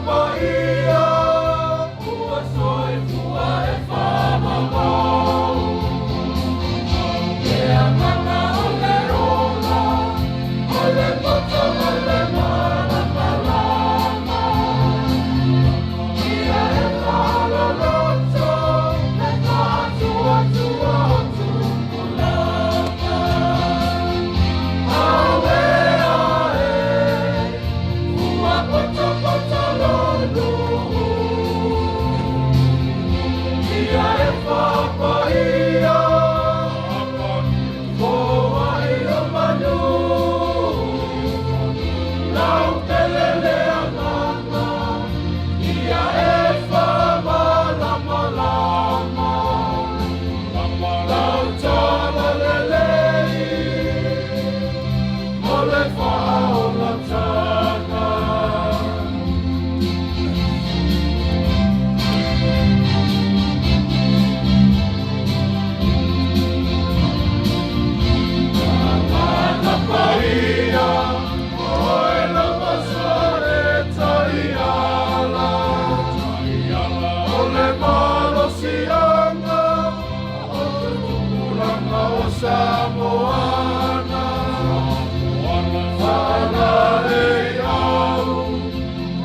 Paia, ua soifua e faamamau. Le agaga o le ola, o le poto ma le malamalama. Ia e faaloloto le faatuatua o tupulaga. Auē ae, ua potopoto lou nuu. Ia e faapaia, foai o manu. Lautele le agaga, ia e faamalamalama. Lau tala lelei, mo le faaolataga. Agaga paia, oe lava sa le taiala. O le malosiaga o tupulaga o Samoana. Faalalei au,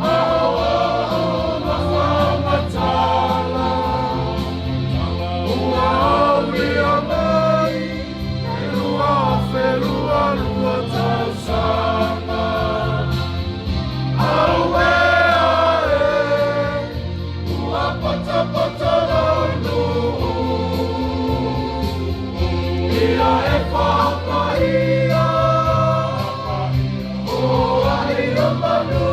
aoao ma faamatala. Ua aulia mai le 2022 tausaga. Auē ae, ua potopoto lou nuu. Ia e faapaia, foai o manu.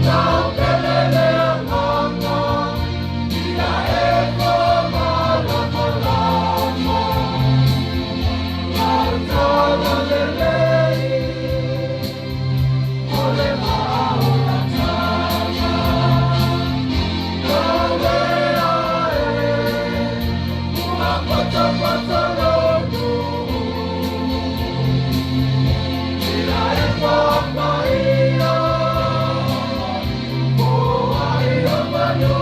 Lautele le agaga, ia e faamalamalama. Lau tala lelei, mo le faaolataga. Auē ae, ua potopoto lou nuu. Ia e faapaia, foai o manu.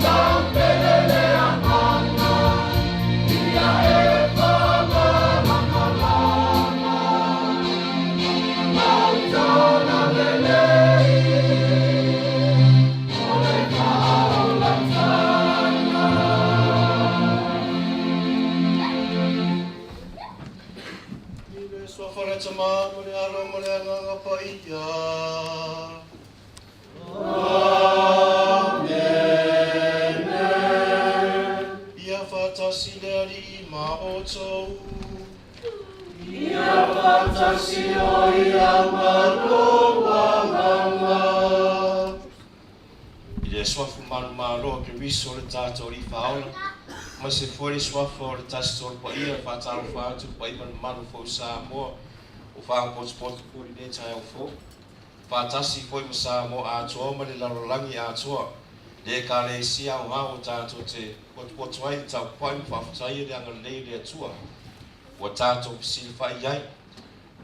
Lautele le agaga, ia e faamalamalama. Lau tala lelei, mo le faaolataga. I le suafa o le Tamā ma le Alo ma le Agaga Paia. Amene. Ia faatasi le Alii ma outou. Ia faatasi foi ma lou agaga. I le suafa manumalo o Keriso le tatou Alii Faaola, ma se foi le suafa o le Tasi Tolu Paia, faatalofa atu le paia ma le mamalu foi o Samoa ua faapotopoto foi i lenei taeao fou. Faatasi foi ma Samoa atoa ma le lalolagi atoa, le Ekalesia aoao ua tatou te potopoto ai i le tapuai ma faafetaia le agalelei o le Atua ua tatou fesilafai ai,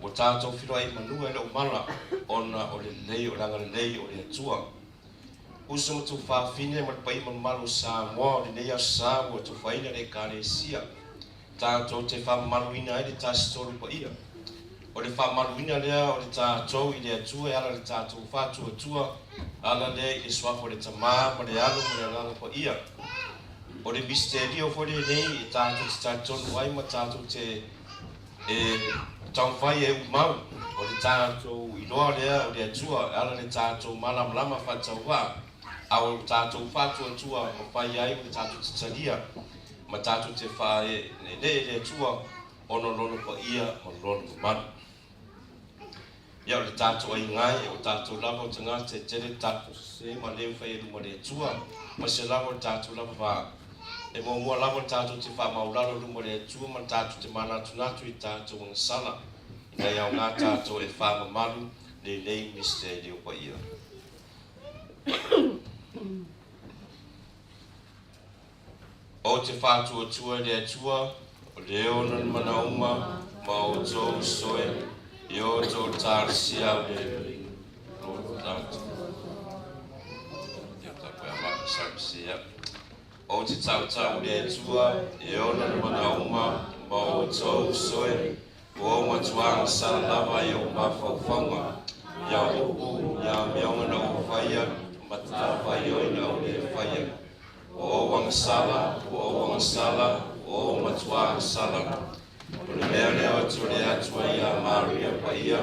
ua tatou feiloai i manu e le o mala ona o le lelei o le agalelei o le Atua. Uso ma tuafafine ma le paia mamalu o Samoa, o lenei aso sa ua tofaina le Ekalesia tatou te faamamaluina ai le Tasi Tolu Paia. O le faamamaluina lea o le tatou i le Atua e ala i le tatou faatuatua, ala lea i le suafa o le Tamā ma le Alo ma le Agaga Paia. O le misitelio foi lenei e tatou te talitonu ai ma tatou te e taumafai e umau, o le tatou iloa lea o le Atua e ala i le tatou malamalama faatauvaa, a o tatou faatuatua mafai ai ma tatou te talia ma tatou te faaeeee le Atua ona o lona paia ma lona mamalu. Ia, o le tatou aiga e, o tatou lava o tagata e tele tatou sese ma le mafai e luma le Atua, ma se lava o le tatou lava va. E muamua lava le tatou te faamaulalo luma le Atua ma le tatou te manatunatu i tatou agasala, ina ia aoga tatou e faamamalu lenei misitelio paia. Ou te faatuatua i le Atua, o le ona le manauma ma outou soe, e I outou talosia le lo tatou. Ou te tautau i le Atua e ona le mana uma ma outou uso e, ua ou matua agasala lava i ou mafaufauga, i au upu, i amioga na ou faia, ma matafaioi na ou le faia. Ua ou agasala, ua ou agasala, ua ou matua agasala. O le mea lea ou te tuli atu ai ia Maria Paia,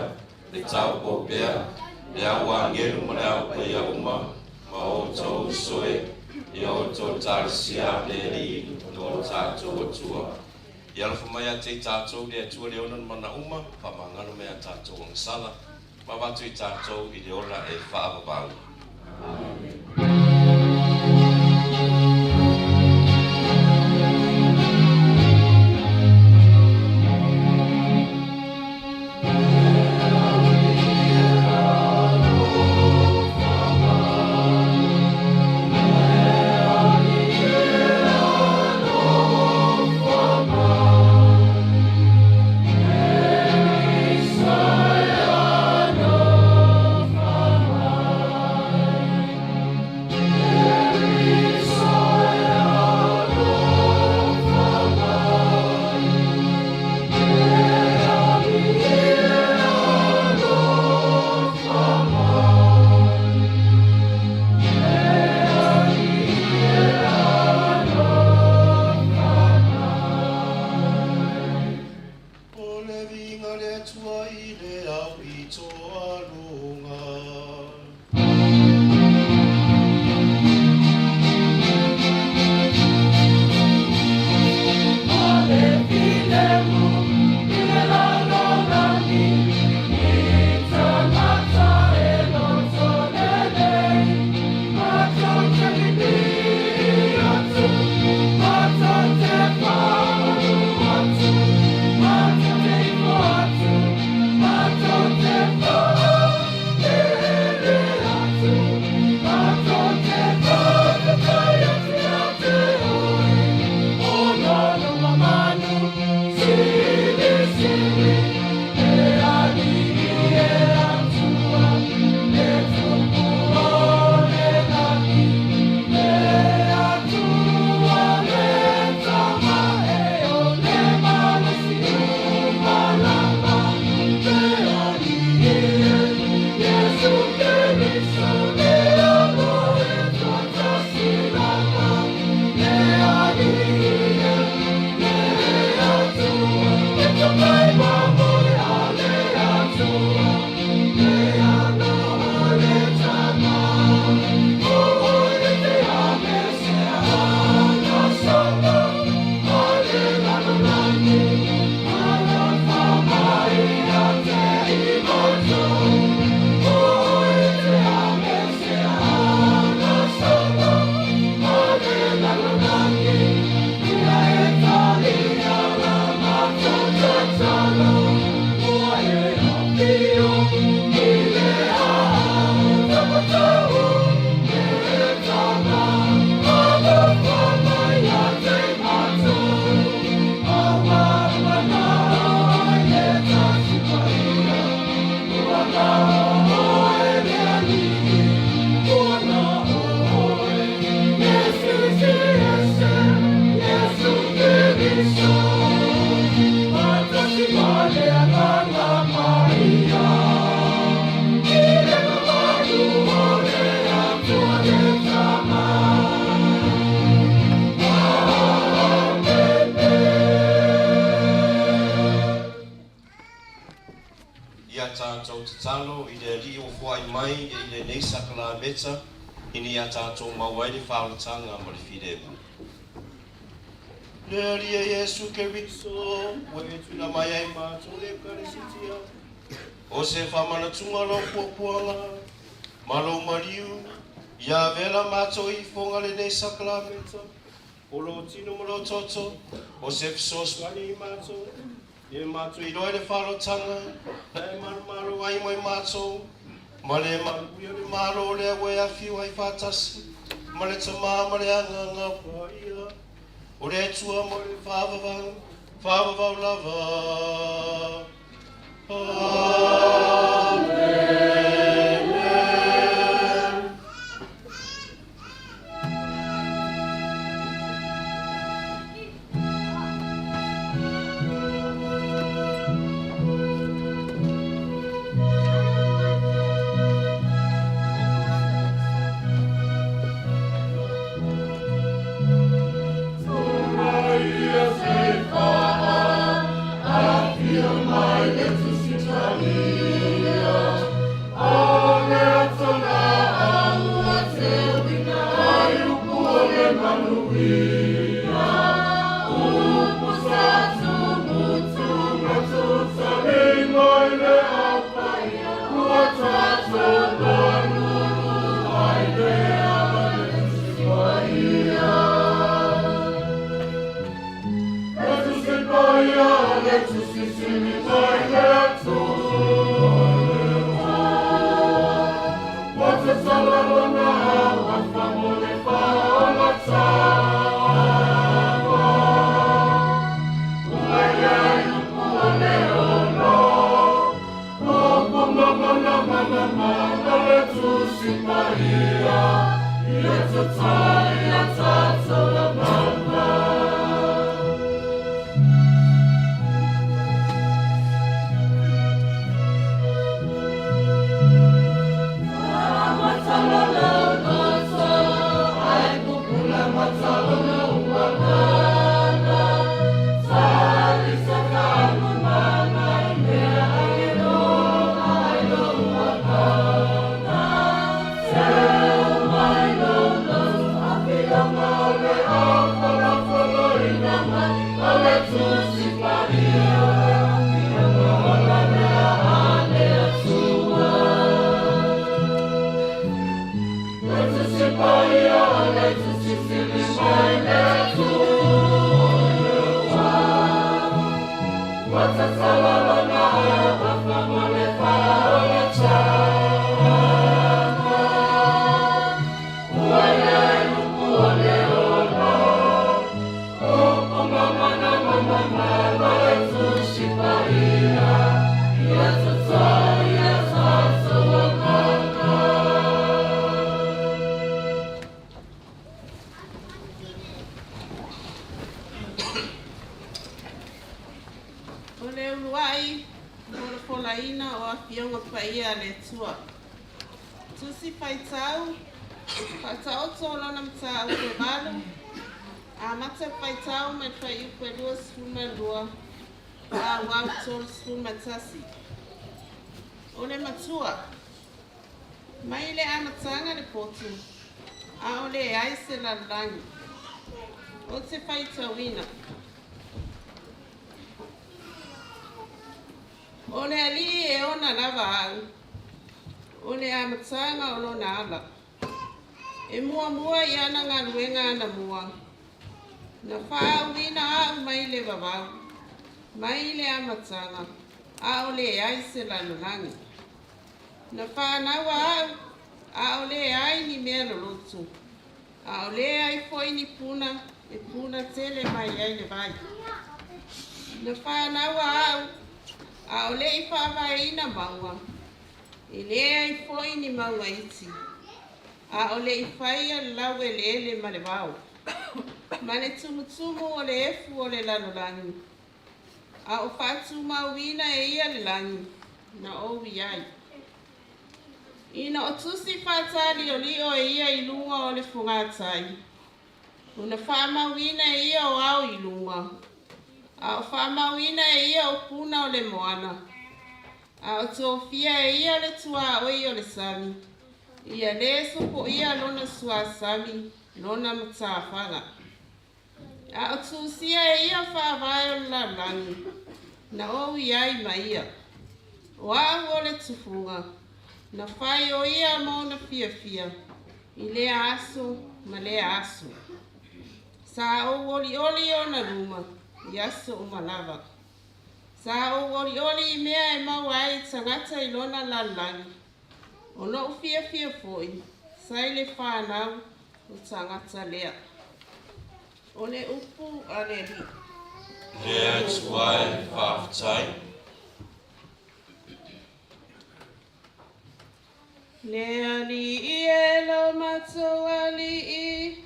le taupou pea, le au agelu ma le au paia uma, ma outou uso e, ia outou talosia le Alii lo tatou Atua. Ia alofa mai ia te i tatou le Atua le ona le mana uma, faamagalo mai a tatou agasala, ma avatu i tatou i le ola e faavavau. O le viiga i le Atua i le aupito aluga. Ia tatou tatalo i le Alii ua foai mai i lenei sakalameta, ina ia tatou maua ai le faaolataga ma le filemu. Le Alii e Iesu Keriso, ua e tuuina mai ai matou le Ekalesia, o se faamanatuga o lou puapuaga ma lou maliu, ia avea la matou ifoga lenei sakalameta, o lou tino ma lou toto, o se fesoasoani i matou, Ia matou iloa ai le faaolataga na e manumalo ai mai matou, ma le manuia o le Malo lea ua e afio ai faatasi ma le Tama ma le Agaga Paia, o le Atua mo le faavavau, faavavau lava. Amene. O le uluai folafolaina o Afioga Paia a le Atua. Tusi Faitau, Faataoto o lona Mataupu e 8, amata le faitau mai le fuaiupu e 22, faaauau 31. O le Matua, mai le amataga le potu, a o leai se lalolagi. Ou te faitauina. O le Alii e ona lava au, o le amataga o lona ala. E muamua i ana galuega anamua, na faauuina au mai le vavau, mai le amataga, a o leai se lalolagi. Na fanaua au, a o leai ni mea loloto, a o leai foi ni puna e puna tele mai ai le vai. Na fanaua au, a o le i faavaeina mauga, e leai foi ni mauga iti, a o le i faia le laueleele ma le vao, ma le tumutumu o le efu o le lalolagi, a o faatumauina e ia le lagi, na ou i ai. Ina o tusi faataliolio e ia i luga o le fogatai, ona faamauina e ia o ao i luga, a o faamauina e ia o puna o le moana, a o tofia e ia le tuaoi o le sami, ia lē sopoia lona suasami lona matafaga. A o tusia e ia faavae o le lalolagi, na ou i ai ma ia. O au o le tufuga, na fai o ia ma ona fiafia, i lea aso ma lea aso. Sa ou olioli i ona luma, i aso uma lava. Sa ou olioli i mea e maua ai tagata i lona lalolagi, o lou fiafia foi, sa i le fanau o tagata lea. O le upu a le Alii. Le Atua e, faafetai. Le Alii e lo matou Alii,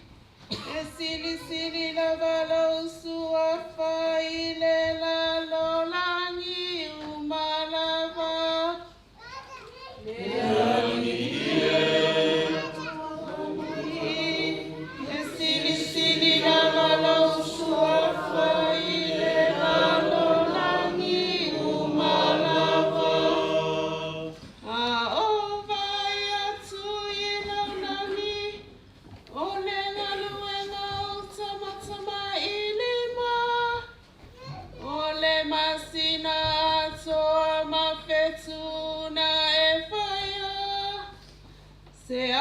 e silisili lava lou suafa i le lalolagi uma lava. Le Alii e silisili lava lou suafa i le lalolagi uma lava. A ou vaai atu i lau lagi, o le galuega o tamatamailima, o le masina atoa ma fetu na e faia, se a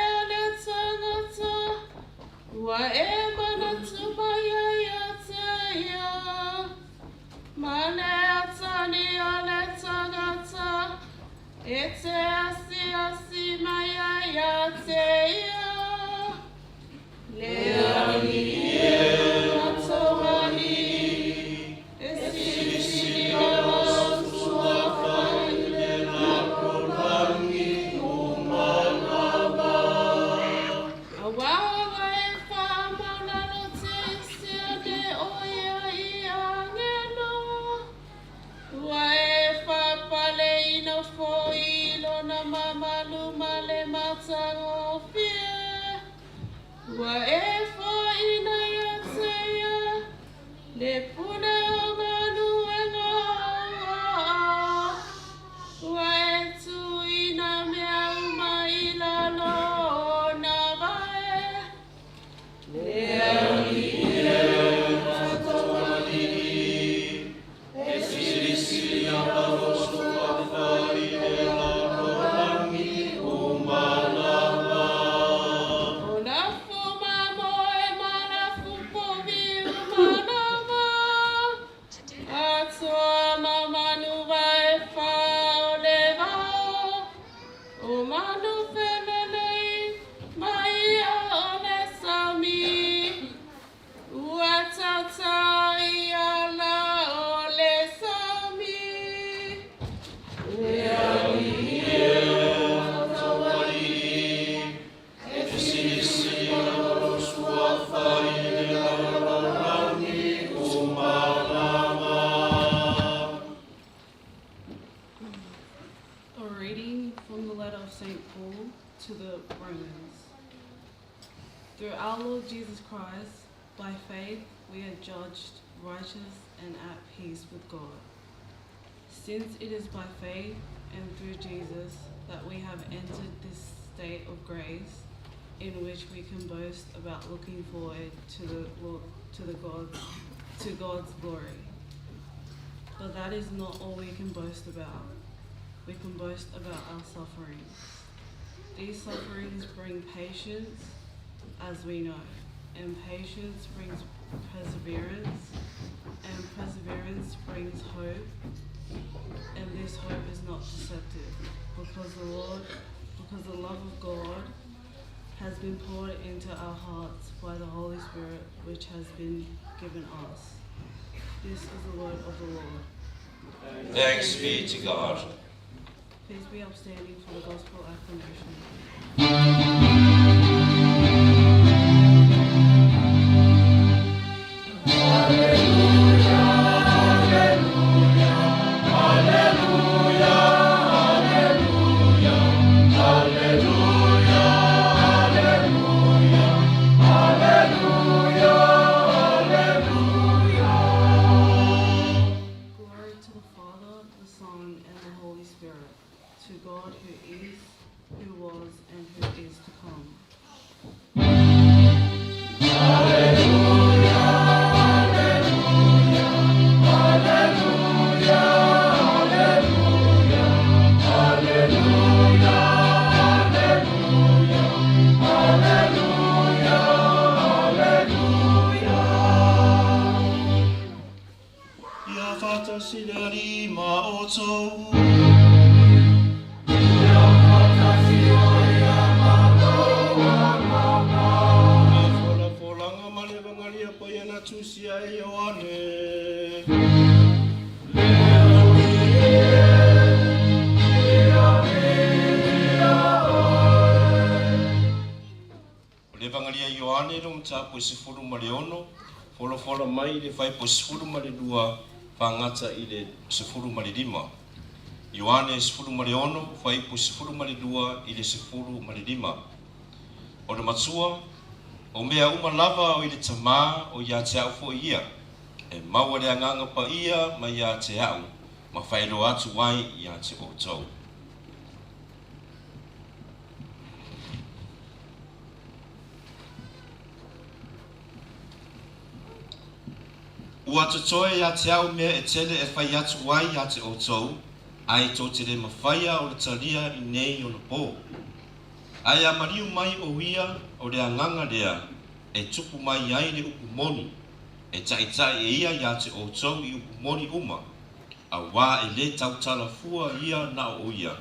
ea le tagata, ua e manatu mai ai ia te ia, ma le atalii o le tagata, e te asiasi mai ai ia te ia. Le Alii e lo matou Alii, e silisili lava lou suafa i le lalolagi uma. Ua e foaiina ia te ia le pule o galuega o ou aa. Ua e tuuina mea uma i lalo o ona vae. Le Alii e, o tatou Alii, e silisili ana lou suafa i le lalolagi uma lava. O lafo mamoe ma lafo povi uma lava, atoa ma manu vae fa o le vao, o manu felelei ma i'a o le sami. Ua tautau i ala o le sami. Le Alii e, o tatou Alii, e silisili ana lou suafa i le lalolagi uma lava. A reading from the letter of St. Paul to the Romans. Through our Lord Jesus Christ, by faith we are judged righteous and at peace with God. Since it is by faith and through Jesus that we have entered this state of grace in which we can boast about looking forward to the Lord, to the God, to God's glory. But that is not all we can boast about. We can boast about our sufferings. These sufferings bring patience, as we know, and patience brings perseverance, and perseverance brings hope, and this hope is not deceptive, because the Lord, because the love of God has been poured into our hearts by the Holy Spirit, which has been given us. This is the word of the Lord. Thanks be to God. Please be upstanding for the gospel acclamation. Glory to the Father, the Son, and the Holy Spirit, to God who is, who was, and who is to come. Ia faatasi le Alii ma outou. Ia faatasi ai ma lou agaga. Le Folafolaga ma le Evagalia Paia na tusia e Ioane. Le Alii e, ia viia oe. O le Evagalia a Ioane le mataupu e 16, folafola mai i le fuaiupu 12 faagata i le 15. Ioane 16, fuaiupu 12 i le 15. O le Matua, o mea uma lava o i le Tamā o ia te A'u foi ia, e maua le Agaga Paia mai ia te A'u ma faailoa atu ai ia te outou. Ua totoe ia te A'u mea e tele e fai atu ai ia te outou, ae tou te le mafaia o le talia i nei ona pō. Ae a maliu mai o ia o le Agaga lea e tupu mai ai le upu moni, e taʻitaʻi e ia ia te outou i upu moni uma, auā e lē tautala fua ia na o ia,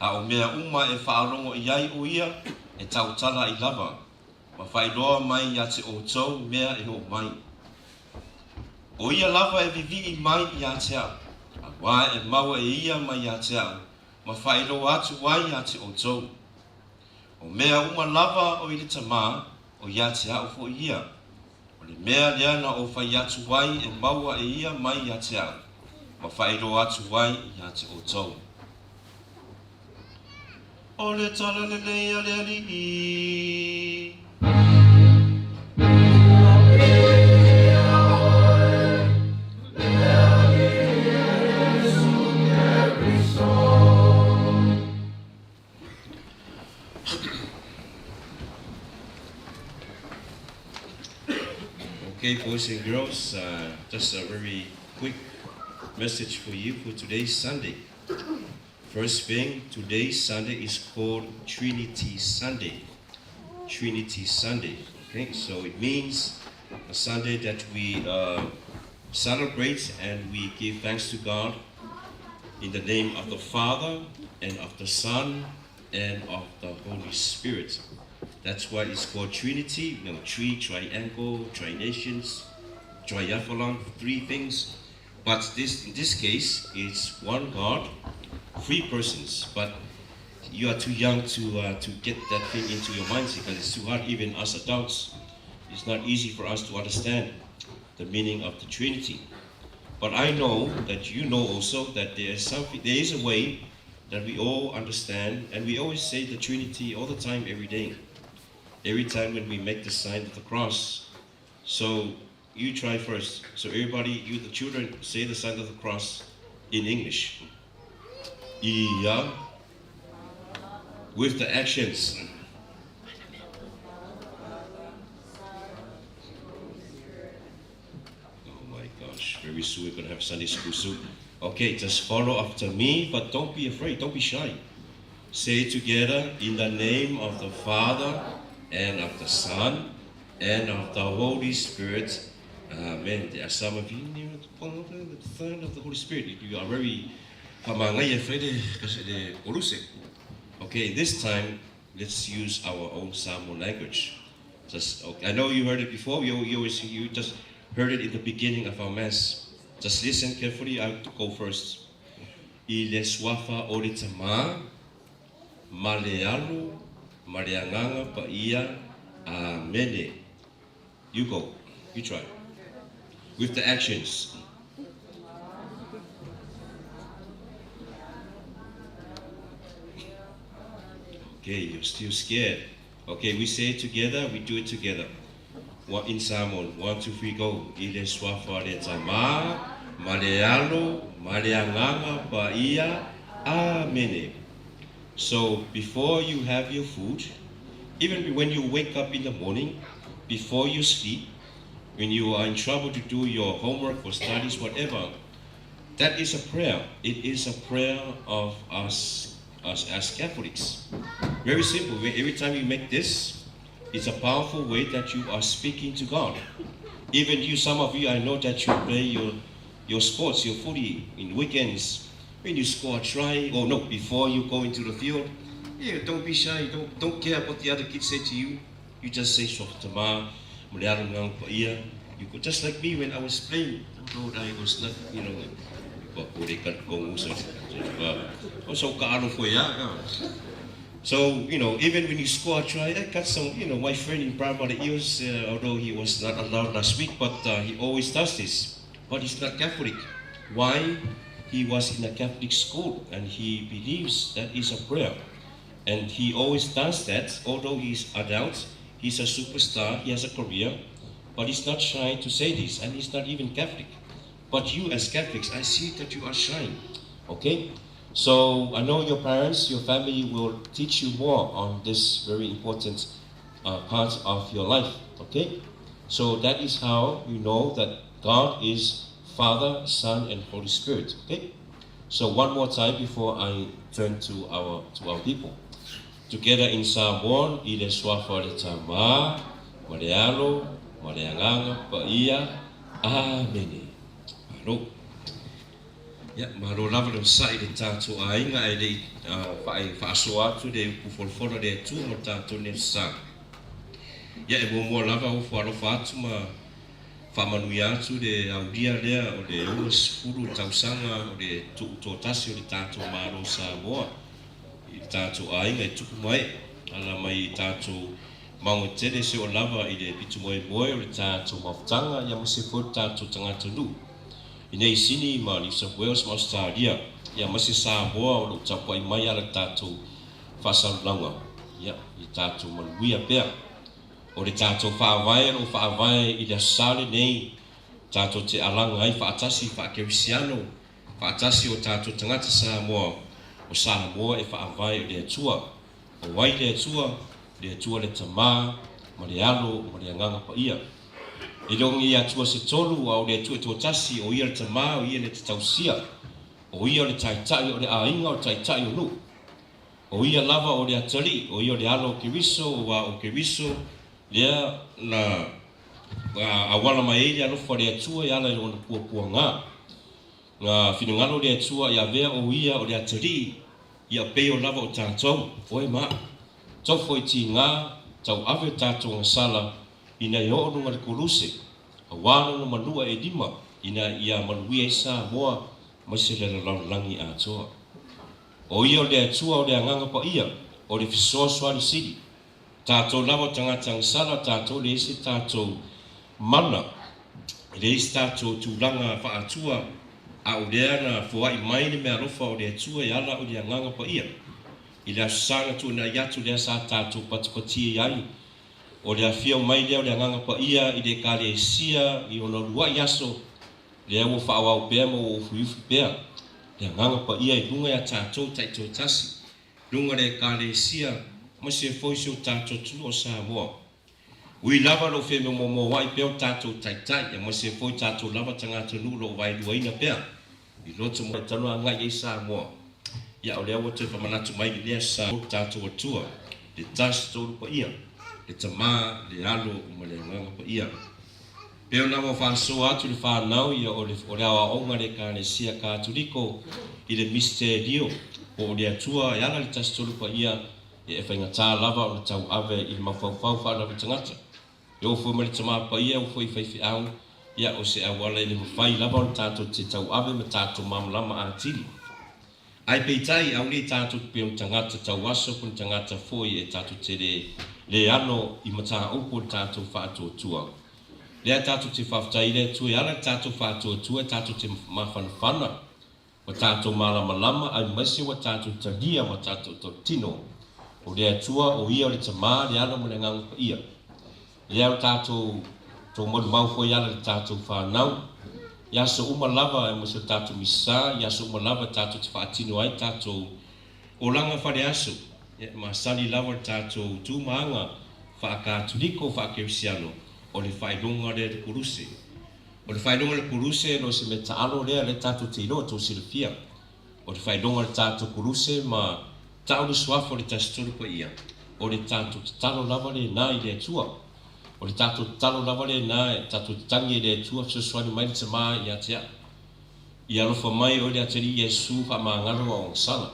a o mea uma e faalogo i ai o ia e tautala ai lava, ma faailoa mai ia te outou mea e oo mai. O ia lava e vivii mai ia te A'u, auā e maua e ia mai ia te A'u, ma faailoa atu ai ia te outou. O mea uma lava o i le Tamā, o ia te A'u foi ia. O le mea lea na ou fai atu ai e maua e ia mai ia te A'u, ma faailoa atu ai ia te outou. O le Tala Lelei a le Alii. Okay, boys and girls, just a very quick message for you for today's Sunday. First thing, today's Sunday is called Trinity Sunday. Trinity Sunday. Okay, so it means a Sunday that we celebrate and we give thanks to God in the name of the Father and of the Son and of the Holy Spirit. That's why it's called Trinity. You know, three, triangle, trinations, triathlon, three things. But this, in this case, it's one God, three persons. But you are too young to get that thing into your minds because it's too hard, even us adults. It's not easy for us to understand the meaning of the Trinity. But I know that you know also that there is something, there is a way that we all understand, and we always say the Trinity all the time, every day, every time when we make the sign of the cross. So you try first. So everybody, you the children, say the sign of the cross in English. Yeah, with the actions. Oh my gosh, very soon we're gonna have Sunday school soon. Okay, just follow after me, but don't be afraid, don't be shy. Say together, in the name of the Father, and of the Son, and of the Holy Spirit. Amen. There are some of you near the Father, the Son, of the Holy Spirit. You are very. Okay, this time, let's use our own Samoan language. Just, okay, I know you heard it before. You just heard it in the beginning of our mass. Just listen carefully. I have to go first. I le suafa o le Tama, ma le Alo, ma le Agaga Paia, Amene. You go. You try. With the actions. Okay, you're still scared. Okay, we say it together, we do it together. One in Samoan. 1, 2, 3, go. I le suafa o le Tama, ma le Alo, ma le Agaga Paia, Amene. So before you have your food, even when you wake up in the morning, before you sleep, when you are in trouble to do your homework or studies, whatever, that is a prayer. It is a prayer of us as Catholics. Very simple. Every time you make this, it's a powerful way that you are speaking to God. Even you, some of you, I know that you play your sports, your footy in weekends. When you score a try, or no, before you go into the field, yeah, don't be shy. Don't care what the other kids say to you. You just say, "Softama, You go just like me when I was playing. Although I was not, you know, So, you know, even when you score a try, I got some, you know, my friend in primary ears, although he was not allowed last week, but he always does this. But he's not Catholic. Why? He was in a Catholic school and he believes that is a prayer. And he always does that, although he's adult, he's a superstar, he has a career, but he's not shy to say this, and he's not even Catholic. But you as Catholics, I see that you are shy. Okay? So I know your parents, your family will teach you more on this very important part of your life. Okay? So that is how you know that God is Father, Son, and Holy Spirit. Okay? So one more time before I turn to our people. Together in Samoan, i le suafa o le Tama, ma le Alo, ma le Agaga Paia, Amene. Malo. Ia, malo lava le onosai i le tatou aiga ae le i faasoa atu le upu folafola a le Atua mo le tatou nei sa. Ia, e muamua lava ofo alofa atu ma faamanuia atu le aulia lea o le 60 tausaga o le tuutotasi o le tatou Malo Samoa i le tatou aiga i tupu mai ala mai i tatou mauga tele seia oo lava i le pito moemoe o le tatou mafutaga ia ma se foi le tatou tagatanuu i nei Sini ma New South Wales ma Australia ia ma se Samoa o loo tapuai mai ala le tatou faasalalauga ia i tatou manuia pea. O le tatou faavae o loo faavae i le aso Sa lenei tatou te alaga ai faatasi faakerisiano faatasi o tatou tagata Samoa o Samoa e faavae o le Atua. O ai le Atua? Le Atua le Tamā ma le Alo ma le Agaga Paia. E le o ni Atua se tolu, a o le Atua e toatasi, o Ia le Tamā, o Ia le Tatausia, o Ia o le Taitai o le aiga, o le Taitai o nuu. O Ia lava o le Atalii, o Ia o le Alo o Keriso, auā o Keriso lea na auala mai ai le alofa o le Atua e ala i Lona puapuagā. Na finagalo le Atua ia avea o Ia o le Atalii ia pei o lava o tatou, oe ma a'u. Tofo i tigā, tauave tatou agasala ina ia oo luga le Koluse, auā lona manua e lima ina ia manuia ai Samoa maise le lalolagi atoa. O Ia o le Atua o le Agaga Paia, o le Fesoasoani Sili. Tatou lava o tagata agasala, tatou leai se tatou mana, leai se tatou tulaga faa-Atua, a o lea na foai mai le meaalofa o le Atua e ala o le Agaga Paia. I le Aso Sa na tuuina'i atu lea sa tatou patipatia ai, o le afio mai lea o le Agaga Paia i le Ekalesia i ona ulua'i aso, lea ua faaauau pea ma ua ufiufi pea le Agaga Paia i luga iā tatou taitoatasi. Luga le Ekalesia ma se foi si o tatou atunuu o Samoa. Ui lava lou femomomoai pea o tatou taitai aemaise foi tatou lava tagatanuu lou vaeluaina pea i loto mo talu agai ai Samoa. Ia o lea ua toe famanatu mai i lea sa o tatou Atua, le Tasi Tolu Paia, le Tama, le Alo ma le Agaga Paia. Pei ona ua faasoa atu le fanau ia o le o le aoaoga a le Ekalesia Katoliko i le Misterio po o le Atua e ala i le Tasi Tolu Paia ia e faigata lava ona tauave i le mafaufau faalavi tagata. E oo foi mai le Tama Paia ua foi i faifeau ia o se auala e le mafai lava ona tatou te tauave ma tatou malamalama atili. Ae peitai, aule i tatou te pei o ni tagata tauaso po o ni tagata foi e tatou te le le ano i mataupu o le tatou faatuatua. Lea tatou te faafetai i le Atua e ala i le tatou faatuatua e tatou te mafanafana ua tatou malamalama aemaise ua tatou talia ma tatou tautino o le Atua o Ia o le Tama, le Alo ma le Agaga Paia. Lea o tatou tou maumau foi ala i le tatou fanau i aso uma lava aemaise o tatou misa i aso uma lava tatou te faatino ai tatou olaga faleaso e masani lava le tatou tu ma aga faakatoliko faakerisiano o le faailoga lea i le Koluse. O le faailoga i le Koluse e le o se mea taalo lea lea tatou te iloa tou silafia. O le faailoga o le tatou Koluse ma Tau le Suafa o le Tasi Tolu Paia, o le tatou tatalo lava lena i le Atua. O le tatou tatalo lava lena e tatou te tagi ai i le Atua, fesoasoani mai le Tama ia te a'u. Ia alofa mai oe le Atalii Iesu faamagalo a o agasala.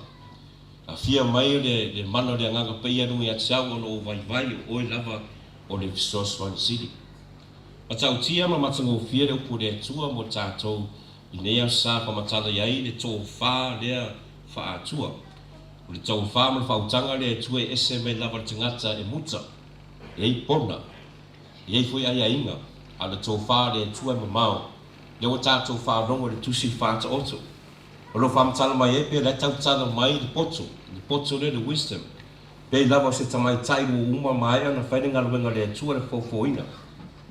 Afia mai le le mana o le Agaga Paia i luga ia te au ona ou vaivai o oe lava o le fesoasoani sili. Matautia ma matagofie le upu o le Atua mo tatou I nei aso sa famatala i ai le tofa lea faa-Atua. O le tofa ma le faautaga lea e tua e ese mai lava le tagata e muta, e ai pona, e ai foi aiaiga, a o le tofa lea e tua e mamao, lea ua tatou faalogo i le Tusi Faataoto. O lo o faamatala mai ai pe la e tautala mai le poto, le poto lea le wisdom, pei lava o se tamaitai ua uma maea ona fai le galuega a le Atua le fofoina.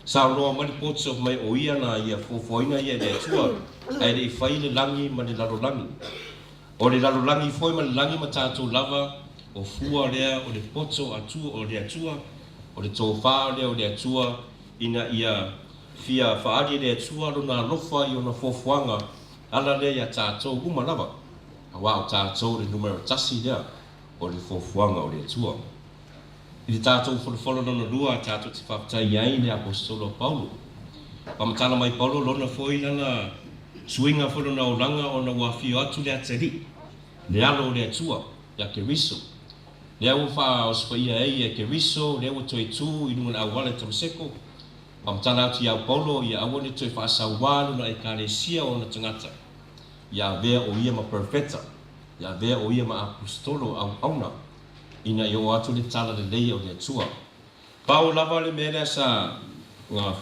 Saunoa mai le poto mai o ia na ia fofoina ia e le Atua ae le i fai le lagi ma le lalolagi. O le lalolagi foi ma le lagi ma tatou lava o fua lea o le poto Atua o le Atua, o le tofa lea o le Atua ina ia fia faali e le Atua lona alofa i ona foafoaga ala lea ia tatou uma lava, aua o tatou le numera tasi lea o le foafoaga o le Atua. I le tatou folafolo lona lua tatou te faafetai ai i le Aposetolo a Paulo. Faamatala mai Paulo lona foi lana suiga foi lona olaga ona ua afio atu le Atalii, le Alo o le Atua, ia Keriso. Lea ua faaosofaia ai e Keriso, lea ua toe tu i luga o le auala i Tamaseko. Faamatala atu ia Paulo ia aua ne toe faasauā lona Ekalesia o ona tagata, ia avea o ia ma perofeta, ia avea o ia ma Aposetolo auauna. ina ia oo atu le tala lelei o le Atua. Pau lava le mea lea sa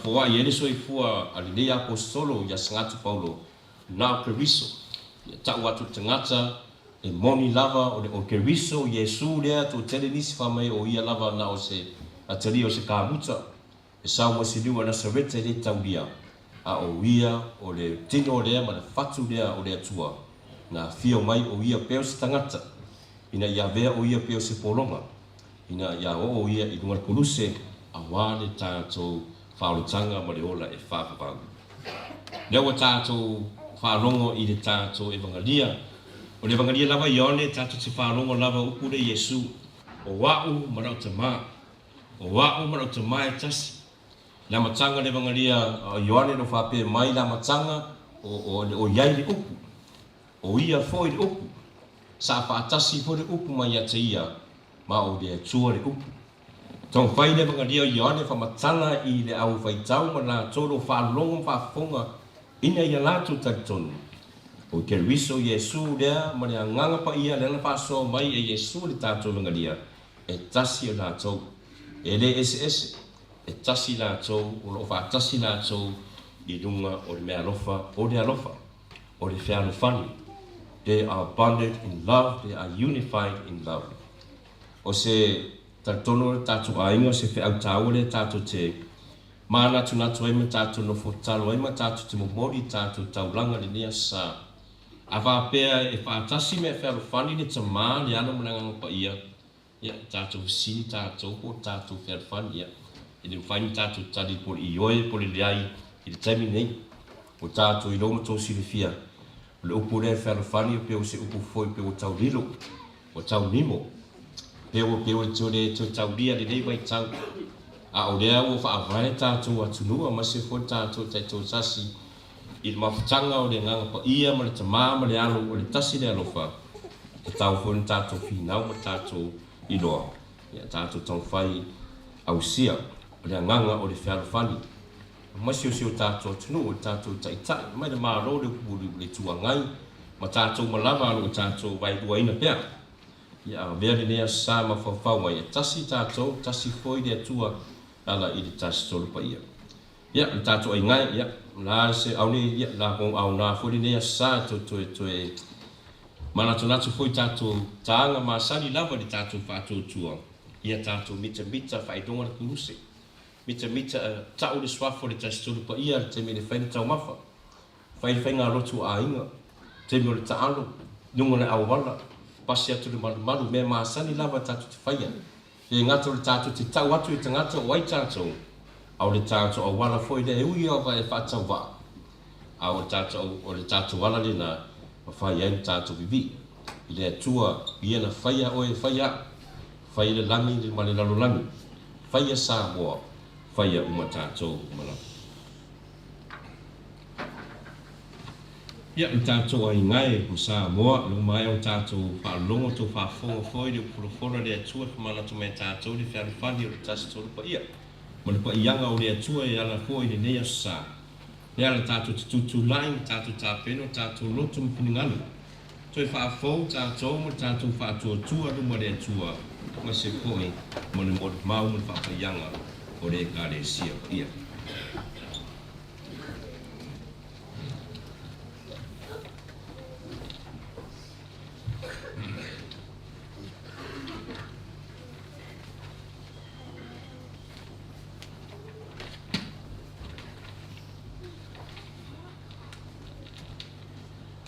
foai ai le soifua a lenei Aposetolo ia Sagatu Paulo, na o Keriso. Ia tau atu le tagata, e moni lava o le o Keriso, Iesu lea toatele nisi fai mai o ia lava na o se atalii o se kamuta, e sau mai se niu a Nasareta i le taulia, a o ia o le tino lea ma le fatu lea o le Atua, na afio mai o ia pea o se tagata, ina ia avea o ia pea o se pologa, ina ia oo ia i luga o le koluse, auā le tatou. faaolataga ma le ola e faavavau. Lea ua tatou faalogo i le tatou Evagalia, o le Evagalia lava Ioane tatou te faalogo lava upu lea Iesu, O a'u ma la'u Tamā, o a'u ma la'u Tamā e tasi. Le amataga o le Evagalia a Ioane lo faapea mai le amataga o o i ai le Upu, o Ia foi le Upu, sa faatasi foi le Upu ma ia te Ia, ma o le Atua le Upu. Taumafai le Evagalia o Ioane faamatala i le au faitau ma latou lo faalogo ma faafofoga ina ia latou talitonu, o Keriso Iesu lea ma le Agaga Paia lea na faasoa mai e Iesu le tatou Evagalia, e tasi o latou, e le eseese, e tasi latou, o lo o faatasi latou i luga o le meaalofa, o le alofa, o le fealofani. They are bonded in love, they are unified in love. O se talitonu o le tatou aiga, o se feau taua lea tatou te manatunatu ai ma tatou nofo tatalo ai ma tatou te momoli i tatou taulaga i lenei aso sa. A faapea e faatasi ma e fealofani le Tamā, le Alo ma le Agaga Paia, ia, tatou fesili tatou po o tatou fealofani, ia, e le mafai ona tatou tali po o le ioe po o le leai i le taimi lenei. Ua tatou iloa ma tou silafia, o le upu lea e fealofani pei o se upu foi pei ua tau lilo, ua tau nimo, pei ua pei ua toe le toe taulia lenei vaitau. A o lea ua faavae tatou atunuu aemaise foi le tatou taitoatasi i le mafutaga o le Agaga Paia ma le Tamā ma le Alo o le tasi le alofa, tatau foi ona tatou finau ma tatou iloa, ia tatou taumafai ausia o le agaga o le fealofani. Aemaise o si o tatou atunuu, o le tatou Taitai, mai le Malo, le upu le Itu Agai, ma tatou uma lava o lo o tatou vaeluaina pea. Ia avea lenei aso sa mafaufau ai, e tasi tatou, tasi foi le Atua e ala i le Tasi Tolu Paia. Ia, le tatou aiga e, ia, la se aune, ia, la kou aoga foi lenei aso sa e toe, toe, toe manatunatu foi tatou taga masani lava i le tatou faatuatua, ia tatou mitamita faailoga le kuluse. Mitamita e tau le suafa o le Tasi Tolu Paia i le taimi e le fai le taumafa, fai le faigalotu a aiga, taimi o le taalo, luga o le auala, pasi atu le malumalu, mea masani lava tatou te faia. Le gata o le tatou te tau atu i tagata o ai tatou, a o le tatou auala foi lea e ui lava e faatauvaa, a o le tatou, o le tatou ala lena ma fai ai le tatou vivii i le Atua, Ia na faia oe e faia au, faia le lagi ma le lalolagi, faia Samoa, faia uma tatou uma lava. Ia, le tatou aiga e, o Samoa, le uma ae o tatou faalogo, tou faafofoga foi i le upufolafola a le Atua e famanatu mai e tatou le fealofani o le Tasi Tolu Paia ma le paiaga o le Atua e ala foi i lenei aso sa. Lea la tatou te tutulai ma tatou tapena o tatou loto ma finagalo, toe faafou tatou ma le tatou faatuatua luma le Atua ma se foi mo le molimau ma le faapaiaga o le Ekalesia Paia.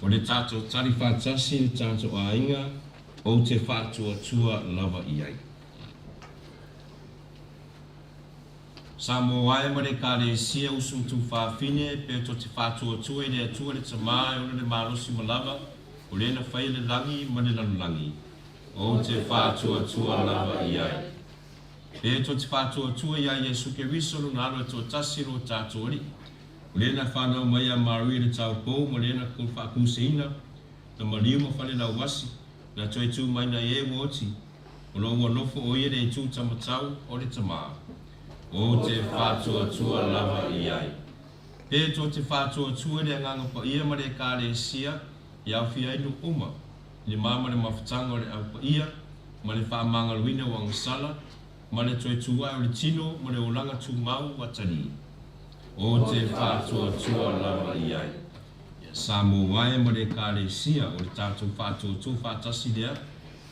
O le tatou tali faatasi le tatou aiga ou te faatuatua lava i ai. Samoa e ma le Ekalesia usu ma tuufafine pe to te faatuatua i le Atua le Tamā e ona le malosi ma lava o le na faia le lagi ma le lalolagi ou te faatuatua lava i ai. Pe to te faatuatua iā Iesu Keriso lona Alo e toatasi lo tatou Alii, o le na fanau mai iā Maria le taupou ma le na faatuseina, na maliu ma fale lauasi, na toe tu mai nai e ua oti, o lo ua nofo o ia le itu tamatau o le Tamā. Ou te faatuatua lava i ai. Pe to te faatuatua i le Agaga Paia ma le Ekalesia i aofia ai nuu uma, i le ma ma le mafutaga o le Au Paia, ma le faamagaloina o agasala, ma le toe tu ae o le tino ma le olaga tumau ua talī. Ou te faatuatua lava i ai. Ia Samoa e ma le Ekalesia, o le tatou faatuatua faatasi lea,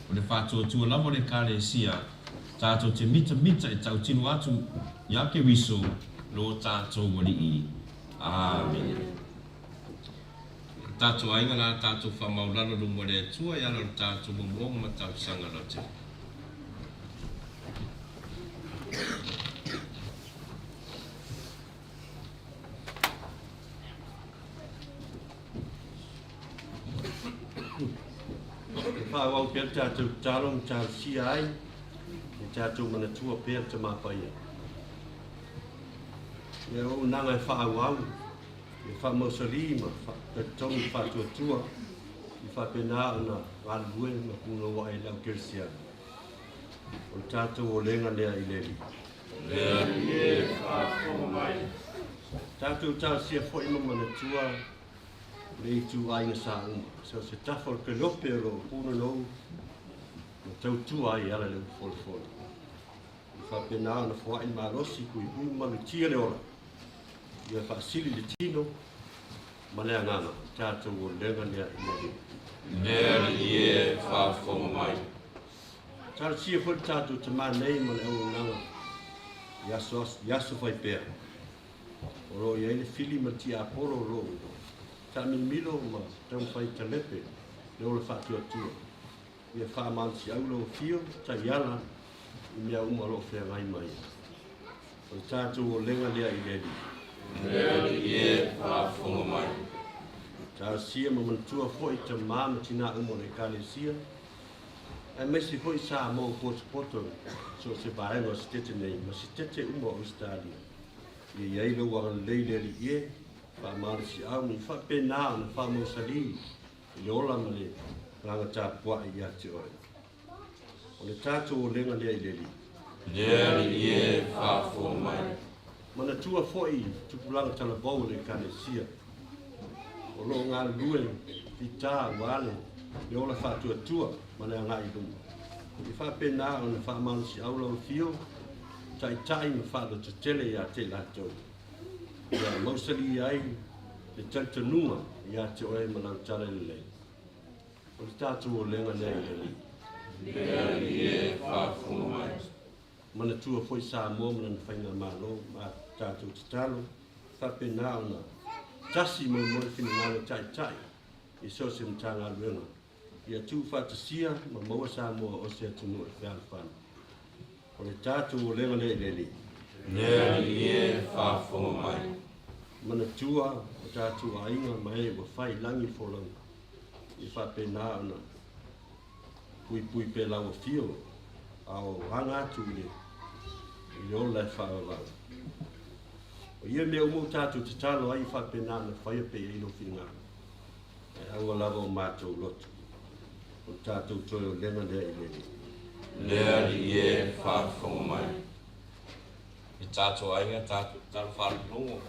o le faatuatua lava o le Ekalesia, tatou te mitamita e tautino atu iā Keriso lo tatou Alii. Amene. O tatou aiga la tatou faamaulalo luma o le Atua e ala o le tatou momoga ma talosaga lautele. Faaauau pea le tatou tatalo ma talosia ai ia tatou manatua pea le Tama Paia. Ia auaunaga e faaauau, ia faamausali ma talitonu le faatuatua ia faapena ona galulue ma punouai le au kerisiano. O le tatou olega lea i le Alii. Le Alii e, faafofoga mai. Tatou talosia foi ma manatua le ituaiga sa uma, so o se tafa o le kelope o lo o punonou ma tautua ai e ala i le upu folafole. Ia faapena ona foai le malosi, puipui ma malutia le ola, ia faasili le tino ma le agaga, tatou olega lea i le Alii. Le Alii e, faafofoga mai. Talosia foi le tatou tamā nei ma le auaunaga i aso, i aso fai pea. O lo o i ai le fili ma le tiapolo o lo o taamilomilo ma taumafai talepe le ola faatuatua. Ia faamalosiau lau afio, taiala i mea uma o lo o feagai ma ia. O le tatou olega lea i le Alii. Le Alii e, faafofoga mai. Talosia ma manatua foi tamā ma tinā uma o le Ekalesia, aemaise foi Samoa ua potopoto so o se vaega o Setete nei ma Setete uma o Ausetalia. Ia i ai lou agalelei le Alii e, faamalosiau ma ia faapena ona faamausali i le ola ma le agaga tapuai ia te oe. O le tatou olega lea i le Alii. Le Alii e, faafofoga mai. Manatua foi tupulaga talavou o le Ekalesia o lo o galulue fita aua le ola faatuatua ma le agai i luma. Ia faapena ona faamalosiau lau afio, taitai ma faalototele ia te i latou. Ia mausali ai le talitonuga ia te oe ma lau tala lelei. O le tatou olega lea i le Alii. Le Alii e, faafofoga mai. Manatua foi Samoa ma lana faigamalo ma tatou tatalo, faapena ona tasi moemoe finagalo taitai i so o se Matagaluega, ia tuufaatasia ma maua Samoa o se atunuu e fealofani. O le tatou olega lea i le Alii. Le Alii e, faafofoga mai. Manatua o tatou aiga ma e ua fai i lagi le folauga, ia faapena ona puipui pea lau afio a o aga atu i le i le ola e faavavau. O ia mea uma ua tatou tatalo ai, ia faapena ona faia pea i ai lou finagalo, ae aua lava o matou loto. O le tatou toe olega lea i le Alii. Le Alii e, faafofoga mai. I tatou aiga, tatou tatalo faalogologo,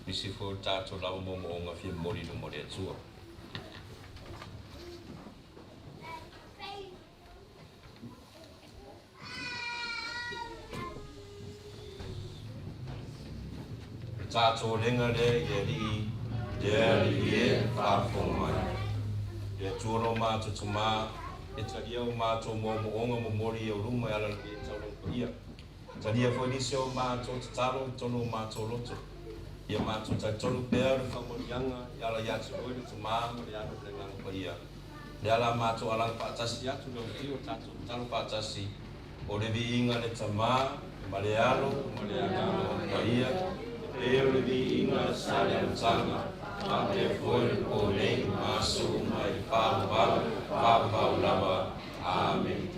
nisi foi o tatou lava moomooga fia momoli i luma o le Atua. Le tatou olega lea i le Alii. Le Alii e, faafofoga mai. Le Atua lo matou Tamā, e talia o matou moomooga momoli i ou luma e ala i lenei taulaga paia. Talia foi nisi o matou tatalo i totonu o matou loto. Ia matou talitonu pea o le faamanuiaga e ala ia te oe le Tamā ma le Alo ma le Agaga Paia. Le ala a matou alaga faatasi atu lau Afio, tatou tatalo faatasi, o le viiga i le Tamā ma le Alo ma le Agaga Paia, e pei o le viiga sa i le amataga, faapea foi le po nei ma aso uma i le faavavau, faavavau lava. Amene.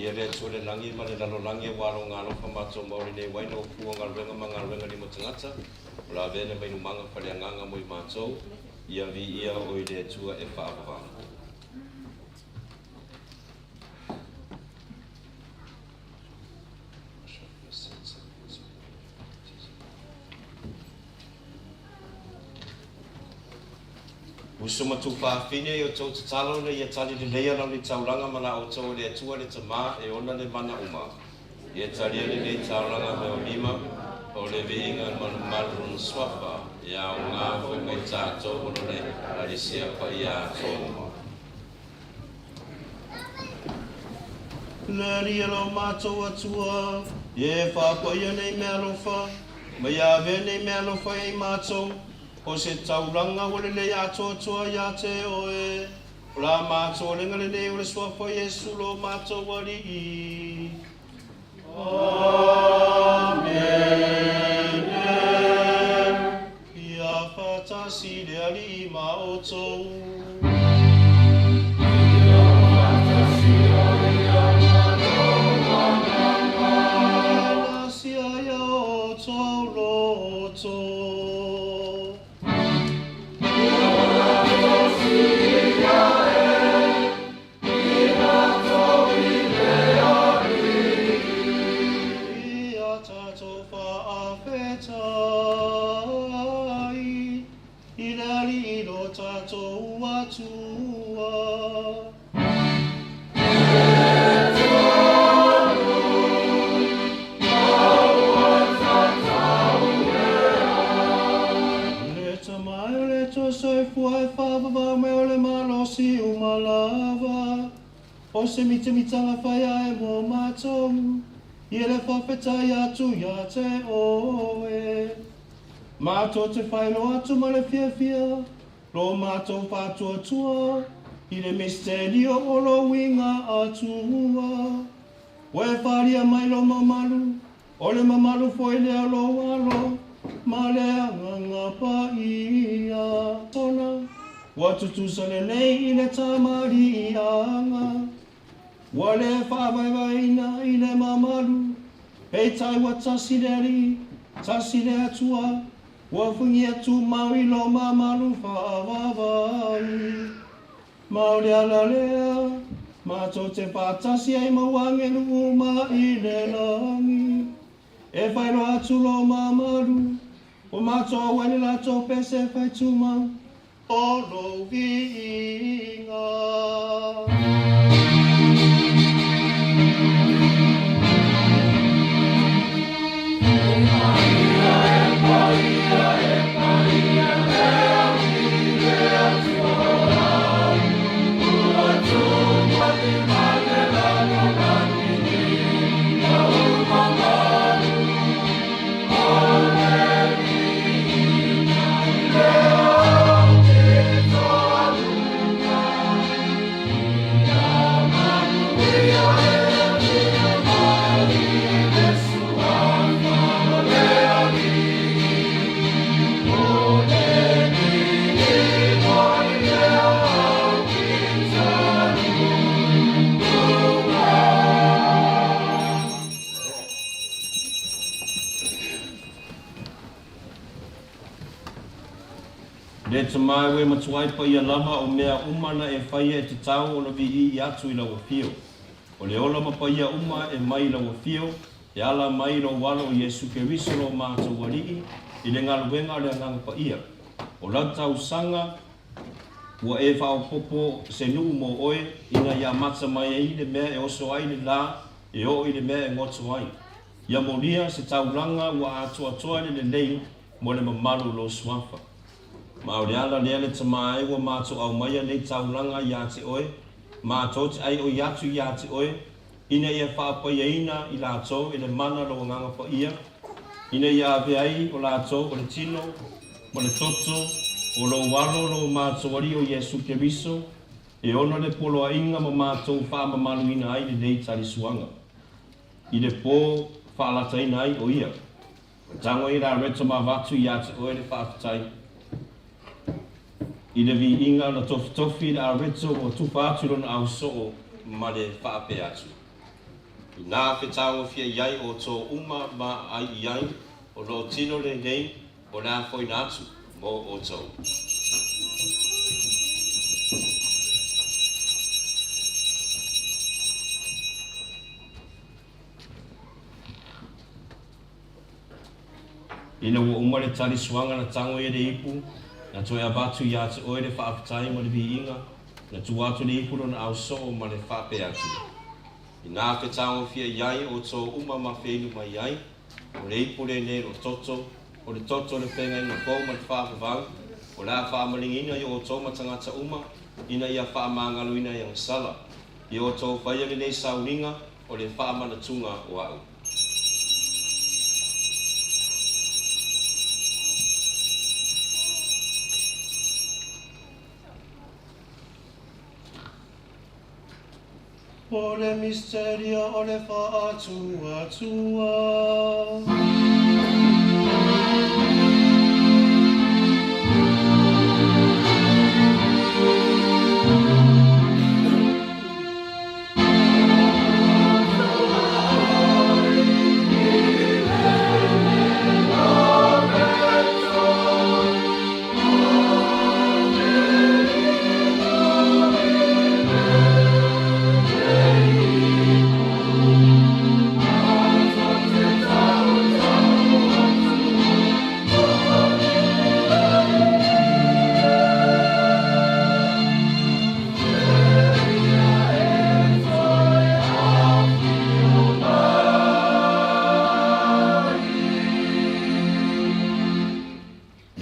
Ia le Atua i le lagi ma le lalolagi aua Lona alofa matou maua lenei uaina ua fua galuega ma galuega lima tagata, o le a avea le mailumaga faleagaga mo i matou, ia viia Oe i le Atua e faavavau. Uso ma tufaafine i outou tatalo ina ia tali lelei ana le taulaga ma la outou e le Atua le Tama e ona le mana uma. Ia talia lenei taulaga mea o lima, o le viiga i le malumalu lona suafa, ia aoga foi mo i tatou ma lona Ekalesia paia atoa uma. Le Alii e lo matou Atua, ia e faapaia nei meaalofa, ma ia avea nei meaalofa ia i matou, O se taulaga ua lelei atoatoa iā te Oe, o la matou alega lenei o le Suafa o Iesu lo matou Alii. Amene. Ia faatasi le Alii ma outou. Ia faatasi ai ma lou agaga. Ia lasia ia outou loto. Ia tatou faafetai i le Alii lo tatou Atua. Le Tama e o le Atua Soifua e faavavau mai o le malosi uma lava, o se mitamitaga fai ae mo matou. I le faafetai atu iā te Oe. Matou te faailoa atu ma le fiafia lo matou faatuatua i le misitelio o lou uiga atua. Ua e faaalia mai lou mamalu, o le mamalu foi lea o lou Alo ma le Agaga Paia. Sona, ua tutusa lelei i le tamaliiaga. Ua le faavaevaeina i le mamalu, peitai ua tasi le Alii, tasi le Atua, ua fuigia tumau i lo mamalu faavavau. Ma o le ala lea, matou te faatasi ai ma ua-agelu uma i le lagi, e faailoa atu lo mamalu, ua matou auai le latou pese fai tumau, O lou viiga. Le Tama e matuai paia lava o mea uma na e faia e tatau ona viii atu i lau afio. O le ola ma paia uma e mai i lau afio, e ala mai i lou Alo o Iesu Keriso lo matou Alii, i le galuega o le Agaga Paia. O lau tausaga ua e faaopoopo se nuu mo oe, ina ia amata mai ai le mea e oso ai le la e oo i le mea e goto ai. Ia molia se taulaga ua atoatoa le lelei mo le mamalu o lou suafa. Ma o le ala lea le Tama e ua matou aumaia nei taulaga iā te oe, matou te aioi atu iā te oe, ina ia faapaiaina i latou e le mana lou Agaga Paia, ina ia ave ai o latou o le tino ma le toto o lou Alo lo matou Alii o Iesu Keriso, e ona le poloaiga ma matou faamamaluina ai lenei talisuaga. I le pō faalataina ai o ia. Tago i la Reta ma avatu iā te oe le faafetai i le viiga na tofitofi i le Areto ua tufa atu lona ausoo ma le faapea atu. Inā fetagofia i ai outou uma ma ai i ai o loo tino lenei o le a foina atu mo outou. Ina ua uma le tali suaga na tago ia le ipu, na toe avatu iā te oe le faafetai ma le viiga, na tuu atu le ipu lona ausoo ma le faapea atu, Inā fetagofia i ai outou uma ma feinu mai ai, o le ipu lenei o toto, o le toto o le feagaiga fou ma le faavavau, o le a faamaligiina i outou ma tagata uma, ina ia faamagaloina i agasala. Ia outou faia lenei sauniga o le faamanatuga o a'u. O le misterio o le faatuatua.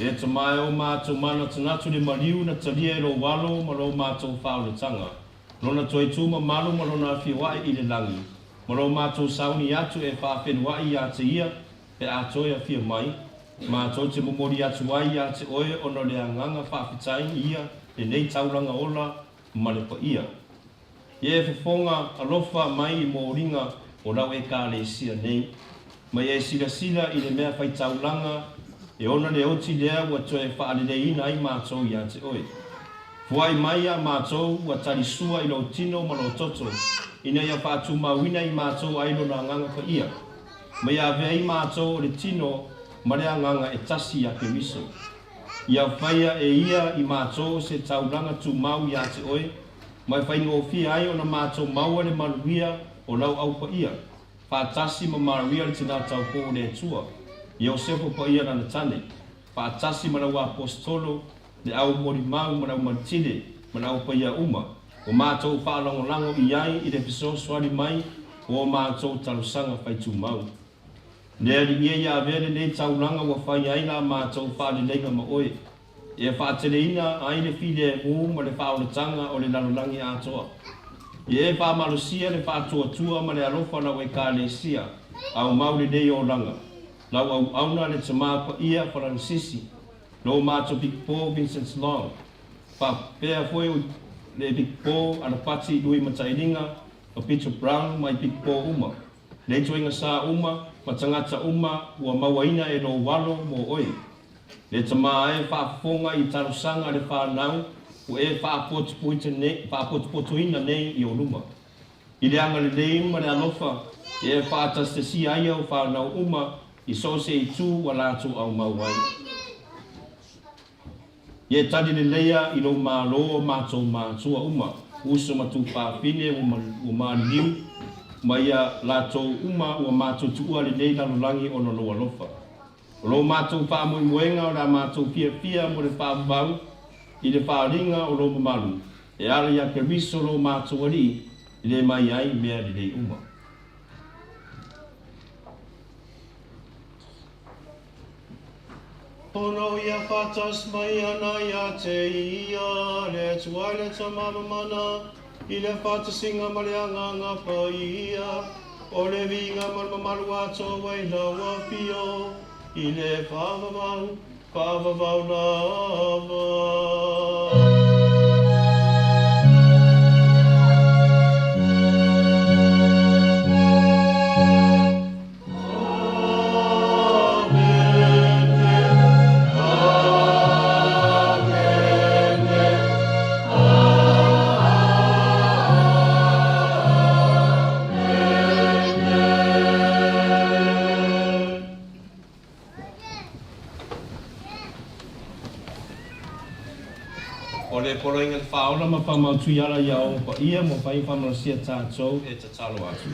Le Tama e o matou manatunatu le maliu na talia e lou alo ma lo matou faaolataga, lona toe tu mamalu ma lona afioa'i i le lagi. ma lo matou sauni atu e faafelua'i iā te ia pe a toe afio mai, matou te momoli atu ai iā te oe ona o le agaga faafetai ia lenei taulaga ola ma le paia. Ia e fofoga alofa mai i moliga o lau Ekalesia nei, ma ia e silasila i le mea faitaulaga e ona le oti lea ua toe faaleleiina ai matou iā te oe. Fua'i mai iā matou ua talisua i lou tino ma lou toto, ina ia faatumauina i matou ai lona Agaga Paia, ma ia avea ai matou o le tino ma le agaga e tasi iā Keriso. Ia faia e ia i matou se taulaga tumau iā te oe, ma e faigofie ai ona matou maua le manuia o lau Au Paia, faatasi ma Maria le Tinā Taupō o le Atua, Iosefa Paia lana tane, faatasi ma lau Aposetolo, le Au Molimau ma le Au Malitile ma le Au Paia uma, ua matou faalagolago i ai i le fesoasoani mai o a matou talosaga faitumau. Le Alii e, ia avea lenei taulaga ua fai ai la matou faaleleiga ma oe, ia faateleina ai le filemu ma le faaolataga o le lalolagi atoa. Ia e faamalosia le faatuatua ma le alofa o lau Ekalesia aumau lenei olaga, lau auauna le Tama Paia Faranisisi, lo matou Pikopo Vincent Long, faapea foi le Pikopo Alapati Lui Matailiga ma Peter Brown ma i Pikopo uma, le ituaiga sa uma ma tagata uma ua mauaina e lou alo mo oe. Le Tama e, faafofoga i talosaga a le fanau ua e faapotopotoina nei i ou luma. I le agalelei ma le alofa e faatasitasia ai au fanau uma i so o se itu ua latou aumau ai. Ia e tali leleia i lou Malo o matou matua uma, uso ma tuafafine ua maliliu, ma ia latou uma ua matou tuua lenei lalolagi ona o lou alofa. O lo matou faamoemoega o le a matou fiafia mo le faavavau i le faaaliga o lou mamalu, e ala iā Keriso lo matou Alii e le mai ai mea lelei uma. Ona o ia faatasi mai ana iā te ia, le Atua i le Tama Mamana, i le faatasiga ma le Agaga Paia, o le viiga ma le mamalu atoa i lau Afio, i le faavavau, faavavau lava. O le Poloaiga le Faaola ma Faamautui Ala ia Ogo Paia mo Fai Faamalosia Tatou e tatalo atu.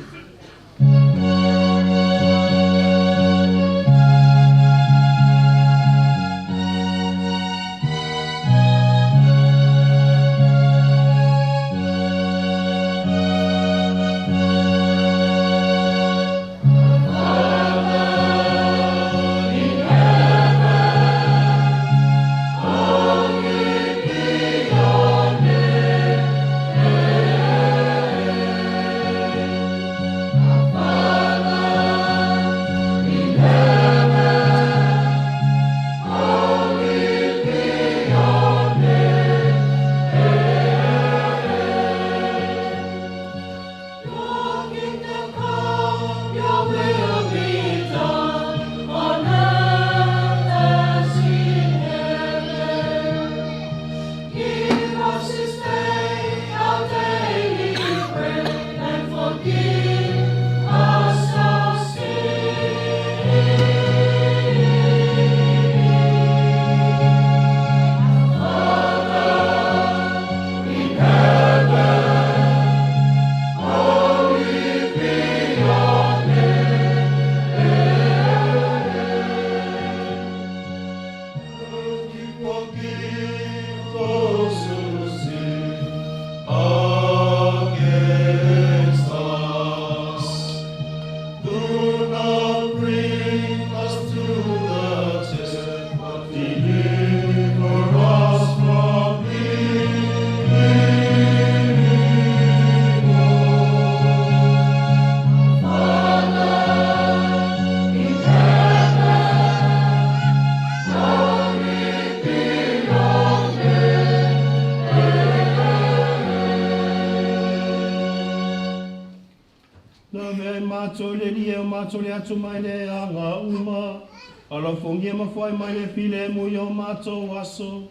matou le atomai le aga uma. Alofagia ma foai mai le filemu i o matou aso.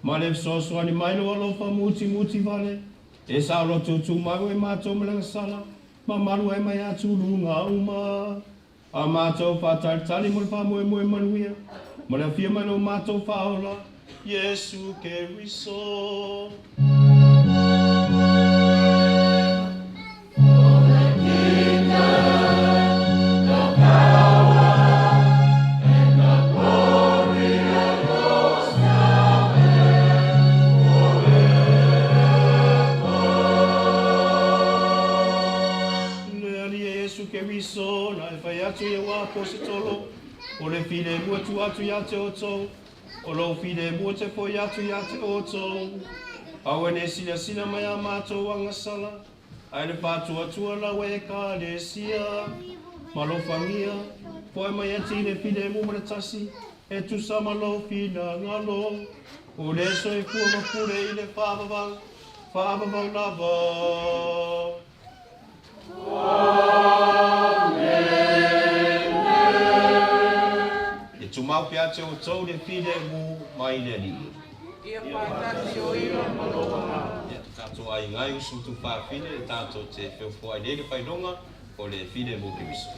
Ma le fesoasoani mai lou alofa mutimuti vale, e saolototu mai ai matou mai le agasala, ma malu ai mai atuluga uma. A matou faatalitali mo le faamoemoe manuia, ma le afio mai o lo matou Faaola, Iesu Keriso. Le Alii e Iesu Keriso na e fai atu i au aposetolo, O le filemu e tuu atu ia te outou, o lou filemu ou te foi atu ia te outou. Aua ne i silasila mai i a matou agasala, ae le faatuatua lau Ekalesia. Ma alofagia, foai mai ia te ia le filemu ma le tasi, e tusa ma lou finagalo. O le soifua ma pule i le faavavau, faavavau lava. E tumau pea te outou le filemu mai le Alii. Ia faatasi oia ma lou agaga. Ia, tatou aiga e usu tufaafine e tatou te feofoai nei le failoga o le filemu Keriso.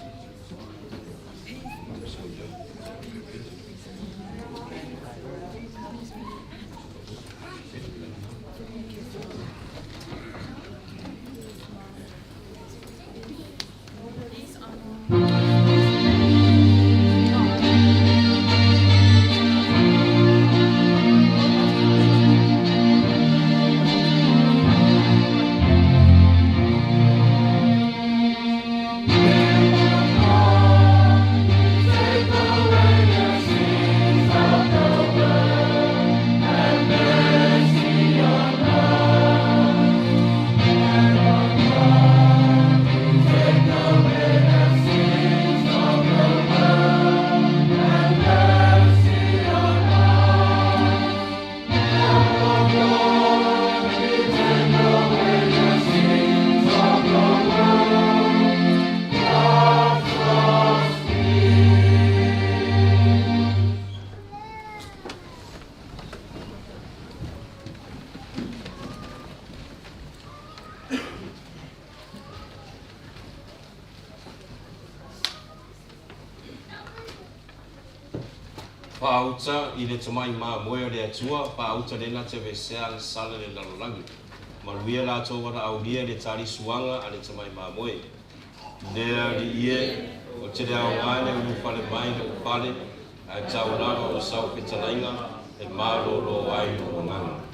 Faauta i le tamai mamoe o le Atua, faauta lena te aveesea agasala le lalolagi. Manuia latou valaaulia le talisuaga a le tamai mamoe. Le Alii e, ou te le aoga i le ulufale mai i lou fale, ae tau lava o sau fetalaiga e malolo ai lou agaga.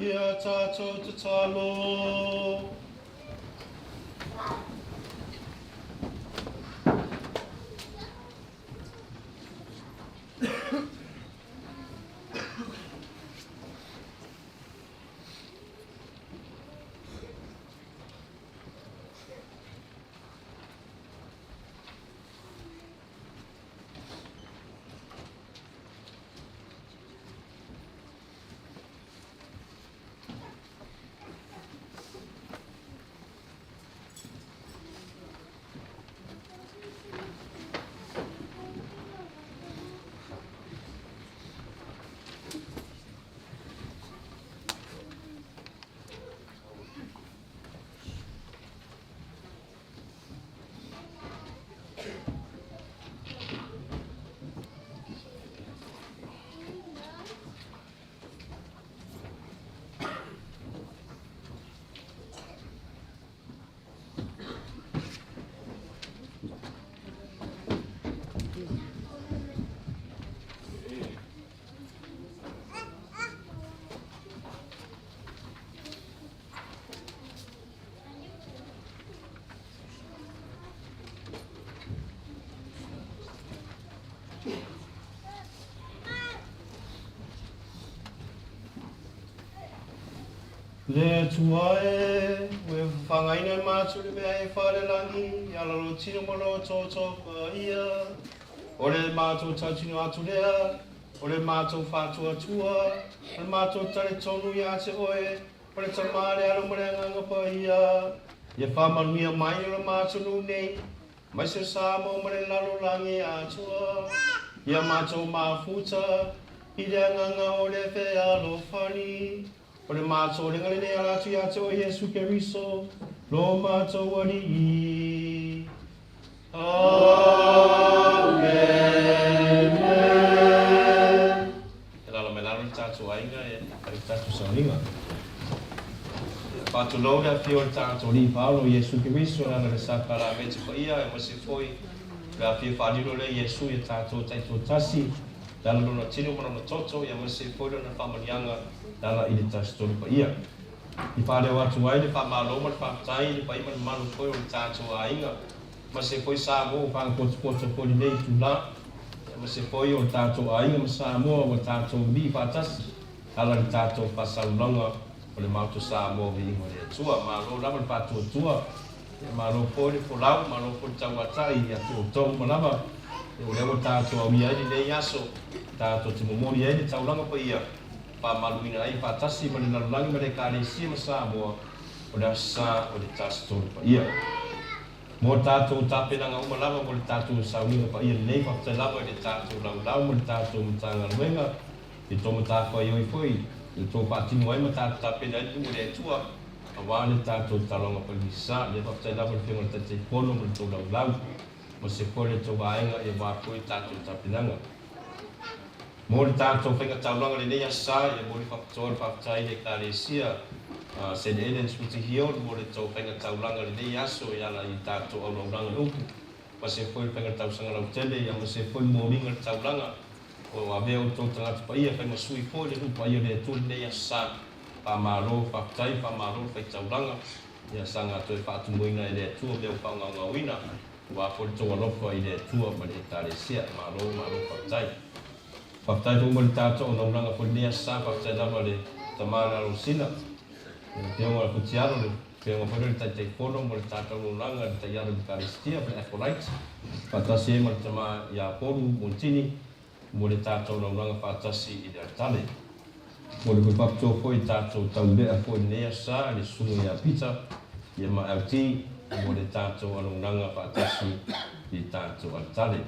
Ia tātou tatalo. Le Atua e, ua e fafagaina e matou le mea e falelagi, i ala lou tino ma lou otooto paia. O le matou tautino atu lea, o le matou faatuatua, o le matou talitonu ia te oe, o le Tama, le Alo ma le Agaga Paia, ia faamanuia mai o le matou nuu nei, aemaise o Samoa ma le lalolagi atoa, ia matou mafuta i le agaga o le fealofani. O le matou lega lenei ala atu ia te oe Iesu Keriso, lo matou Alii. Amene. E lalo mai lalo le tatou aiga e fai le tatou sauniga. Faatulou le afio o le tatou Alii Paolo Iesu Keriso e ala i le sakalamete paia aemaise foi le afio faalilo lea Iesu ia tatou taitoatasi e ala lona tino ma lona toto aemaise foi lona faamanuiaga e ala i le Tasi Tolu Paia. I faaleo atu ai le faamalo ma le faafetai i le paia ma le mamalu foi o le tatou aiga aemaise foi Samoa ua fagapotopoto foi i lenei itula, aemaise foi o le tatou aiga ma Samoa ua tatou vivii faatasi e ala i le tatou faasalalauga o le Maota Samoa Viiga o le Atua. Malo lava le faatuatua, malo foi le folau, malo foi le tauatai ia te outou uma lava, o lea ua tatou auia ai lenei aso tatou te momoli ai le taulaga paia, faamaluina ai faatasi ma le lalolagi ma le Ekalesia ma Samoa o le Aso Sa o le Tasi Tolu Paia. Mo tatou tapenaga uma lava mo le tatou sauniga paia lenei, faafetai lava i le tatou laulau ma le tatou Matagaluega i tou matafaioi foi i tou faatino ai ma tatou tapena ai le nuu o le Atua aua le tatou taloga palisa. Lea faafetai lava i le Afioga i le Taitaifono ma le tou laulau ma se foi le tou vaega aua foi tatou tapenaga. Mo le tatou faiga taulaga lenei aso sa, ia momoli faapitoa le faafetai i le Ekalesia Saint Helens Mutihio mo le tou faiga taulaga lenei aso e ala i tatou aulaulaga le upu ma se foi le faiga tausaga lautele ia ma se foi le moliga le taulaga o avea outou tagata paia fai ma sui foi le nuu paia o le Atua lenei aso sa. Faamalo faafetai faamalo le fai taulaga ia saga toe faatumuina e le Atua mea ua faagaogaoina Aua foi le tou alofa i le Atua ma le Ekalesia. Malo, malo faafetai. Faafetai foi mo le tatou aunaulaga foi lenei aso sa. Faafetai lava le Tama le Alosina, le Afioga le Futialo, le Afioga foi lea le Taitaifono mo le tatou aunaulaga le Taiala o le Ekalesia ma le Acolyte, faatasi ai ma le Tama ia Polu Montini mo le tatou aunaulaga faatasi i le Altare. Mo le faapitoa foi i tatou taulea foi i lenei aso sa, le Susuga ia Peter ia ma LT mo le tatou alaunaga faatasi i tatou altare.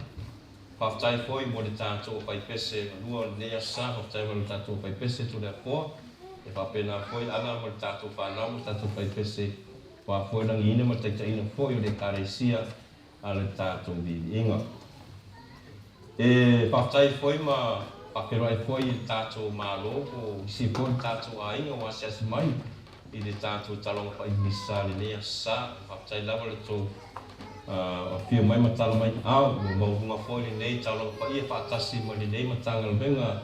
Faafetai foi mo le tatou faipese galua o lenei aso sa, faafetai mo le tatou faipese Tuleafoa, e faapena foi Ana ma le tatou fanau ma le tatou faipese ua foi lagiina ma taitaiina foi o le Ekalesia a le tatou viiviiga. E faafetai foi ma faafeiloai foi i le tatou Malo po o isi foi o le tatou aiga ua asiasi mai i le tatou taloga faailimisa lenei aso sa. Faafetai lava le tou afio mai ma tala mai ao ua maualuga foi lenei taloga paia faatasi ma lenei Matagaluega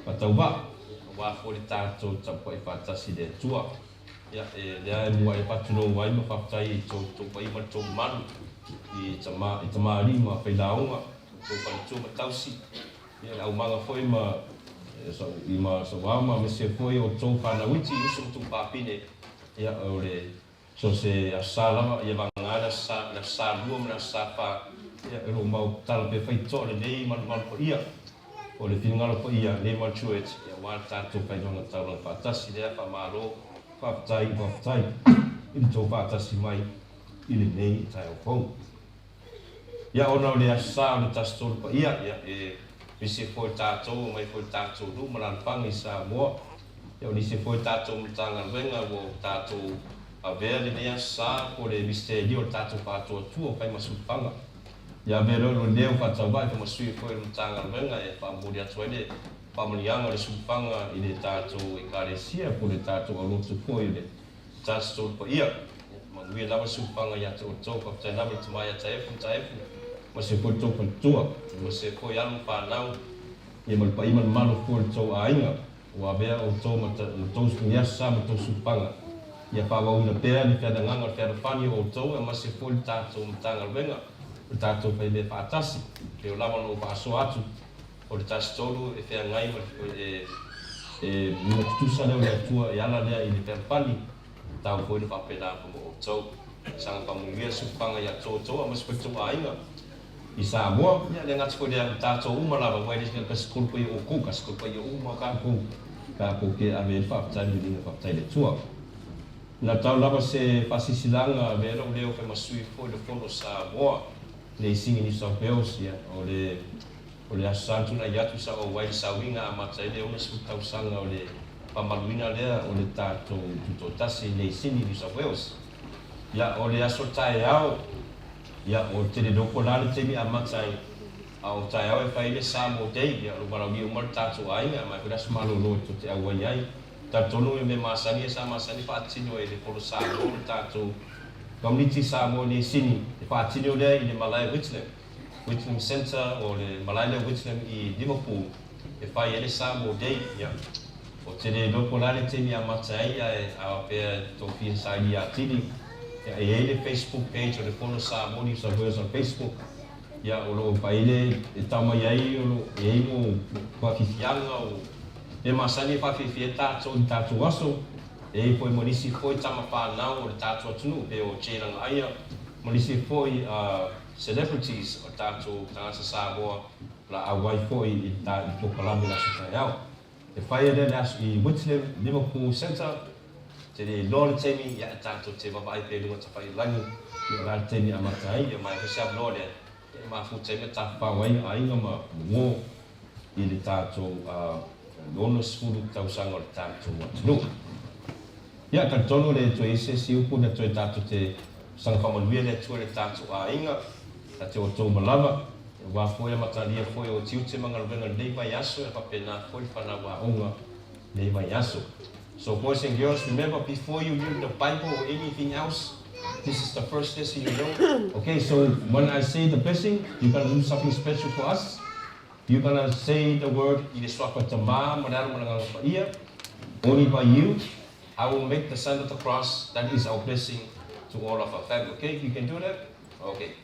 faatauvaa. Aua foi le tatou tapuai faatasi i le Atua. Ia, e lea e muai faatulou ai ma faafetai i tou tou paia ma le tou mamalu i tama i tamalii ma failauga, tou faletua ma tausi, ia le aumaga foi ma i ma sauao ma aemaise foi o tou fanau iti, uso ma tuupapine, ia o le so o se Aso Sa lava, ia vagana le Aso Sa, le Aso Sa lua ma le Aso Sa fa, ia o lo o mau tatalo pea faitotoa lenei malumalu paia o le finagalo paia lenei Manchuet, ia aua le tatou failoga taulaga faatasi lea faamalo, faafetai, faafetai i le tou faatasi mai i lenei taeao fou. Ia ona o le Aso Sa o le Tasi Tolu Paia, ia e pese foi tatou, omai foi tatou nuu ma alaalafaga i Samoa. Ia o nisi foi tatou Matagaluega ua o tatou avea lenei Aso Sa po o le misitelio o le tatou faatuatua o fai ma sulufaga. Ia avea loa lo leo faatauvaa ma sui foi o le Matagaluega e faamomoli atu ai le faamanuiaga o le sulufaga i le tatou Ekalesia po o le tatou aulotu foi o le Tasi Tolu Paia. Manuia lava le sulufaga ia te outou. Faafetai lava i le tama ia Taefu ma Taefu ma se foi le tou faletua ma se foi alo ma fanau ia ma le paia ma le mamalu foi o le tou aiga ua avea outou ma tou niasa ma tou sulufaga ia faaauauina pea le feanagaga o le fealofani o outou aemaise foi le tatou Matagaluega o le tatou faimea faatasi pei o lava ona ou faasoa atu o le Tasi Tolu e feagai ma le e uiga tutusa lea o le Atua e ala lea i le fealofani tau foi le faapena mo outou. Saga faamanuia le sulufaga ia outou aemaise foi le tou aiga i Samoa. Ia le gata foi lea o tatou uma lava aua e le ka sikulu paia outou, ka sikulu paia uma tatou, tatou te ave ai le faafetai ma le viiga faafetai i le Atua. Na tau lava se faasilasilaga avea lou leo fai ma sui foi le Fono Samoa nei sigi New South Wales ia o le O le Aso Sa na tulai atu sa ou ai i le sauiga amata ai le 60 tausaga o le faamaluina lea o le tatou Tutoatasi i nei Sini, New South Wales. Ia, o le aso taeao, ia, o te le iloa po o le a le taimi amata ai, a o taeao e fai ai le Samoa Day, ia, o lo o valaaulia uma le tatou aiga, aemaise foi le aso malolo e tou te auai ai. Talitonu o mea masani ia sa masani faatino e le Fono Samoa ma le tatou Community Samoa i nei Sini, e faatino lea i le malae Whitlam. Whitlam Centre o le malae lea o Whitlam i Liverpool e fai ai le Samoa Day. Ia, ou te le iloa po o le a le taimi e amata ai, ae a faapea e tou fia saili atili, ia, e i ai le Facebook page o le Fono Samoa New South Wales on Facebook, ia, o lo o fai ai le, e tau mai ai o lo o i ai mo faafiafiaga o mea masani e faafiafia ai tatou i le tatou aso. E i ai foi ma nisi foi tama fanau o le tatou atunuu pei o Jay Lagaaia ma nisi foi celebrities o tatou tagata Samoa la auai foi i le polokalame i le aso taeao. E fai ai lea le aso i Whitlam Liverpool Centre, te le iloa le taimi ia e tatou te vavaai pea i luga tafailangi ia o le a le taimi e amata ai ia ma e fai se avanoa lea e mafuta ai ma tafafao ai aiga ma uo i le tatou 60 tausaga o le tatou atunuu. Ia, talitonu e le toe i ai se isi upu na toe tatou te saga faamanuia le Atua i le tatou aiga, ia te outou uma lava, aua foi a matalia foi o tiute ma galuega i lenei vaiaso, ia faapena foi le fanau aoga i lenei vaiaso. So boys and girls, remember before you read the Bible or anything else, this is the first lesson you know. Okay, so when I say the blessing, you're gonna do something special for us. You're gonna say the word i le suafa Tama ma le Alo ma le Agaga Paia, only by you. I will make the sign of the cross. That is our blessing to all of our family. Okay, you can do that? Okay.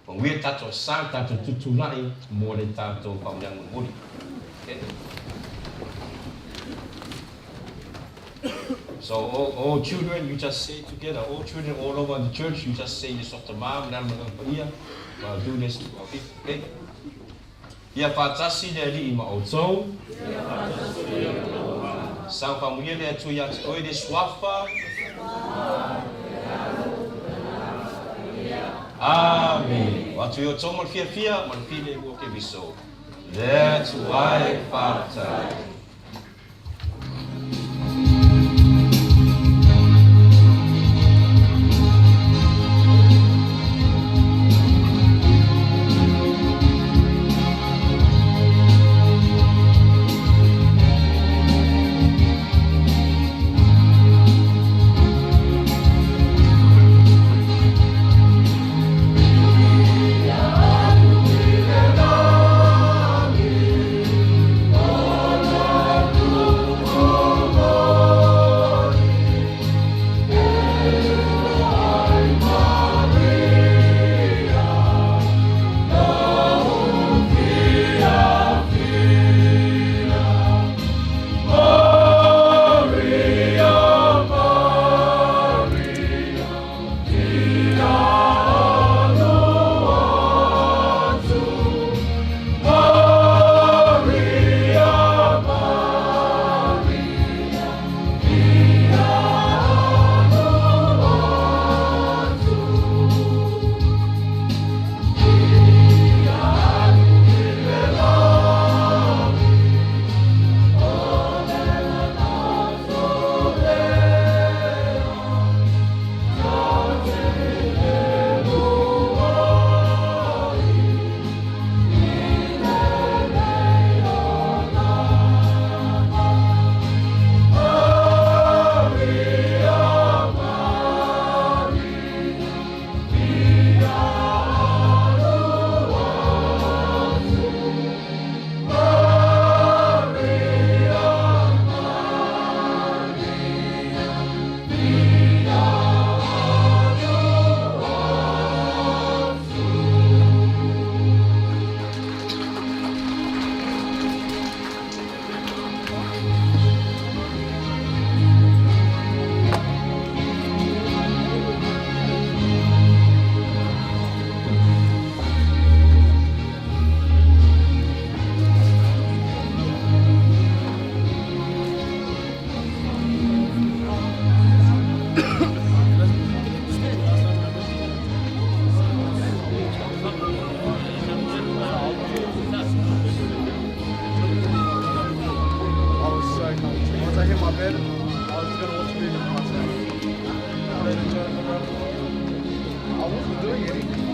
Manuia tatou sa, tatou tutulai mo le tatou faamanuiaga mulimuli. Okay. So all, all children, you just say together, all children all over the church, you just say yes of the mom, well, do this, okay? Okay? Ia faatasi le Alii ma outou. Ia faatasi foi ma lou agaga. Saga faamanuia le Atua ia te oe le Suafa. Amene. O atu i outou ma le fiafia ma le filemu o Keriso. Le Atua e faafetai. I was so comfortable. Once I hit my bed, I was gonna watch a movie with myself. Then turn around. I wasn't doing anything.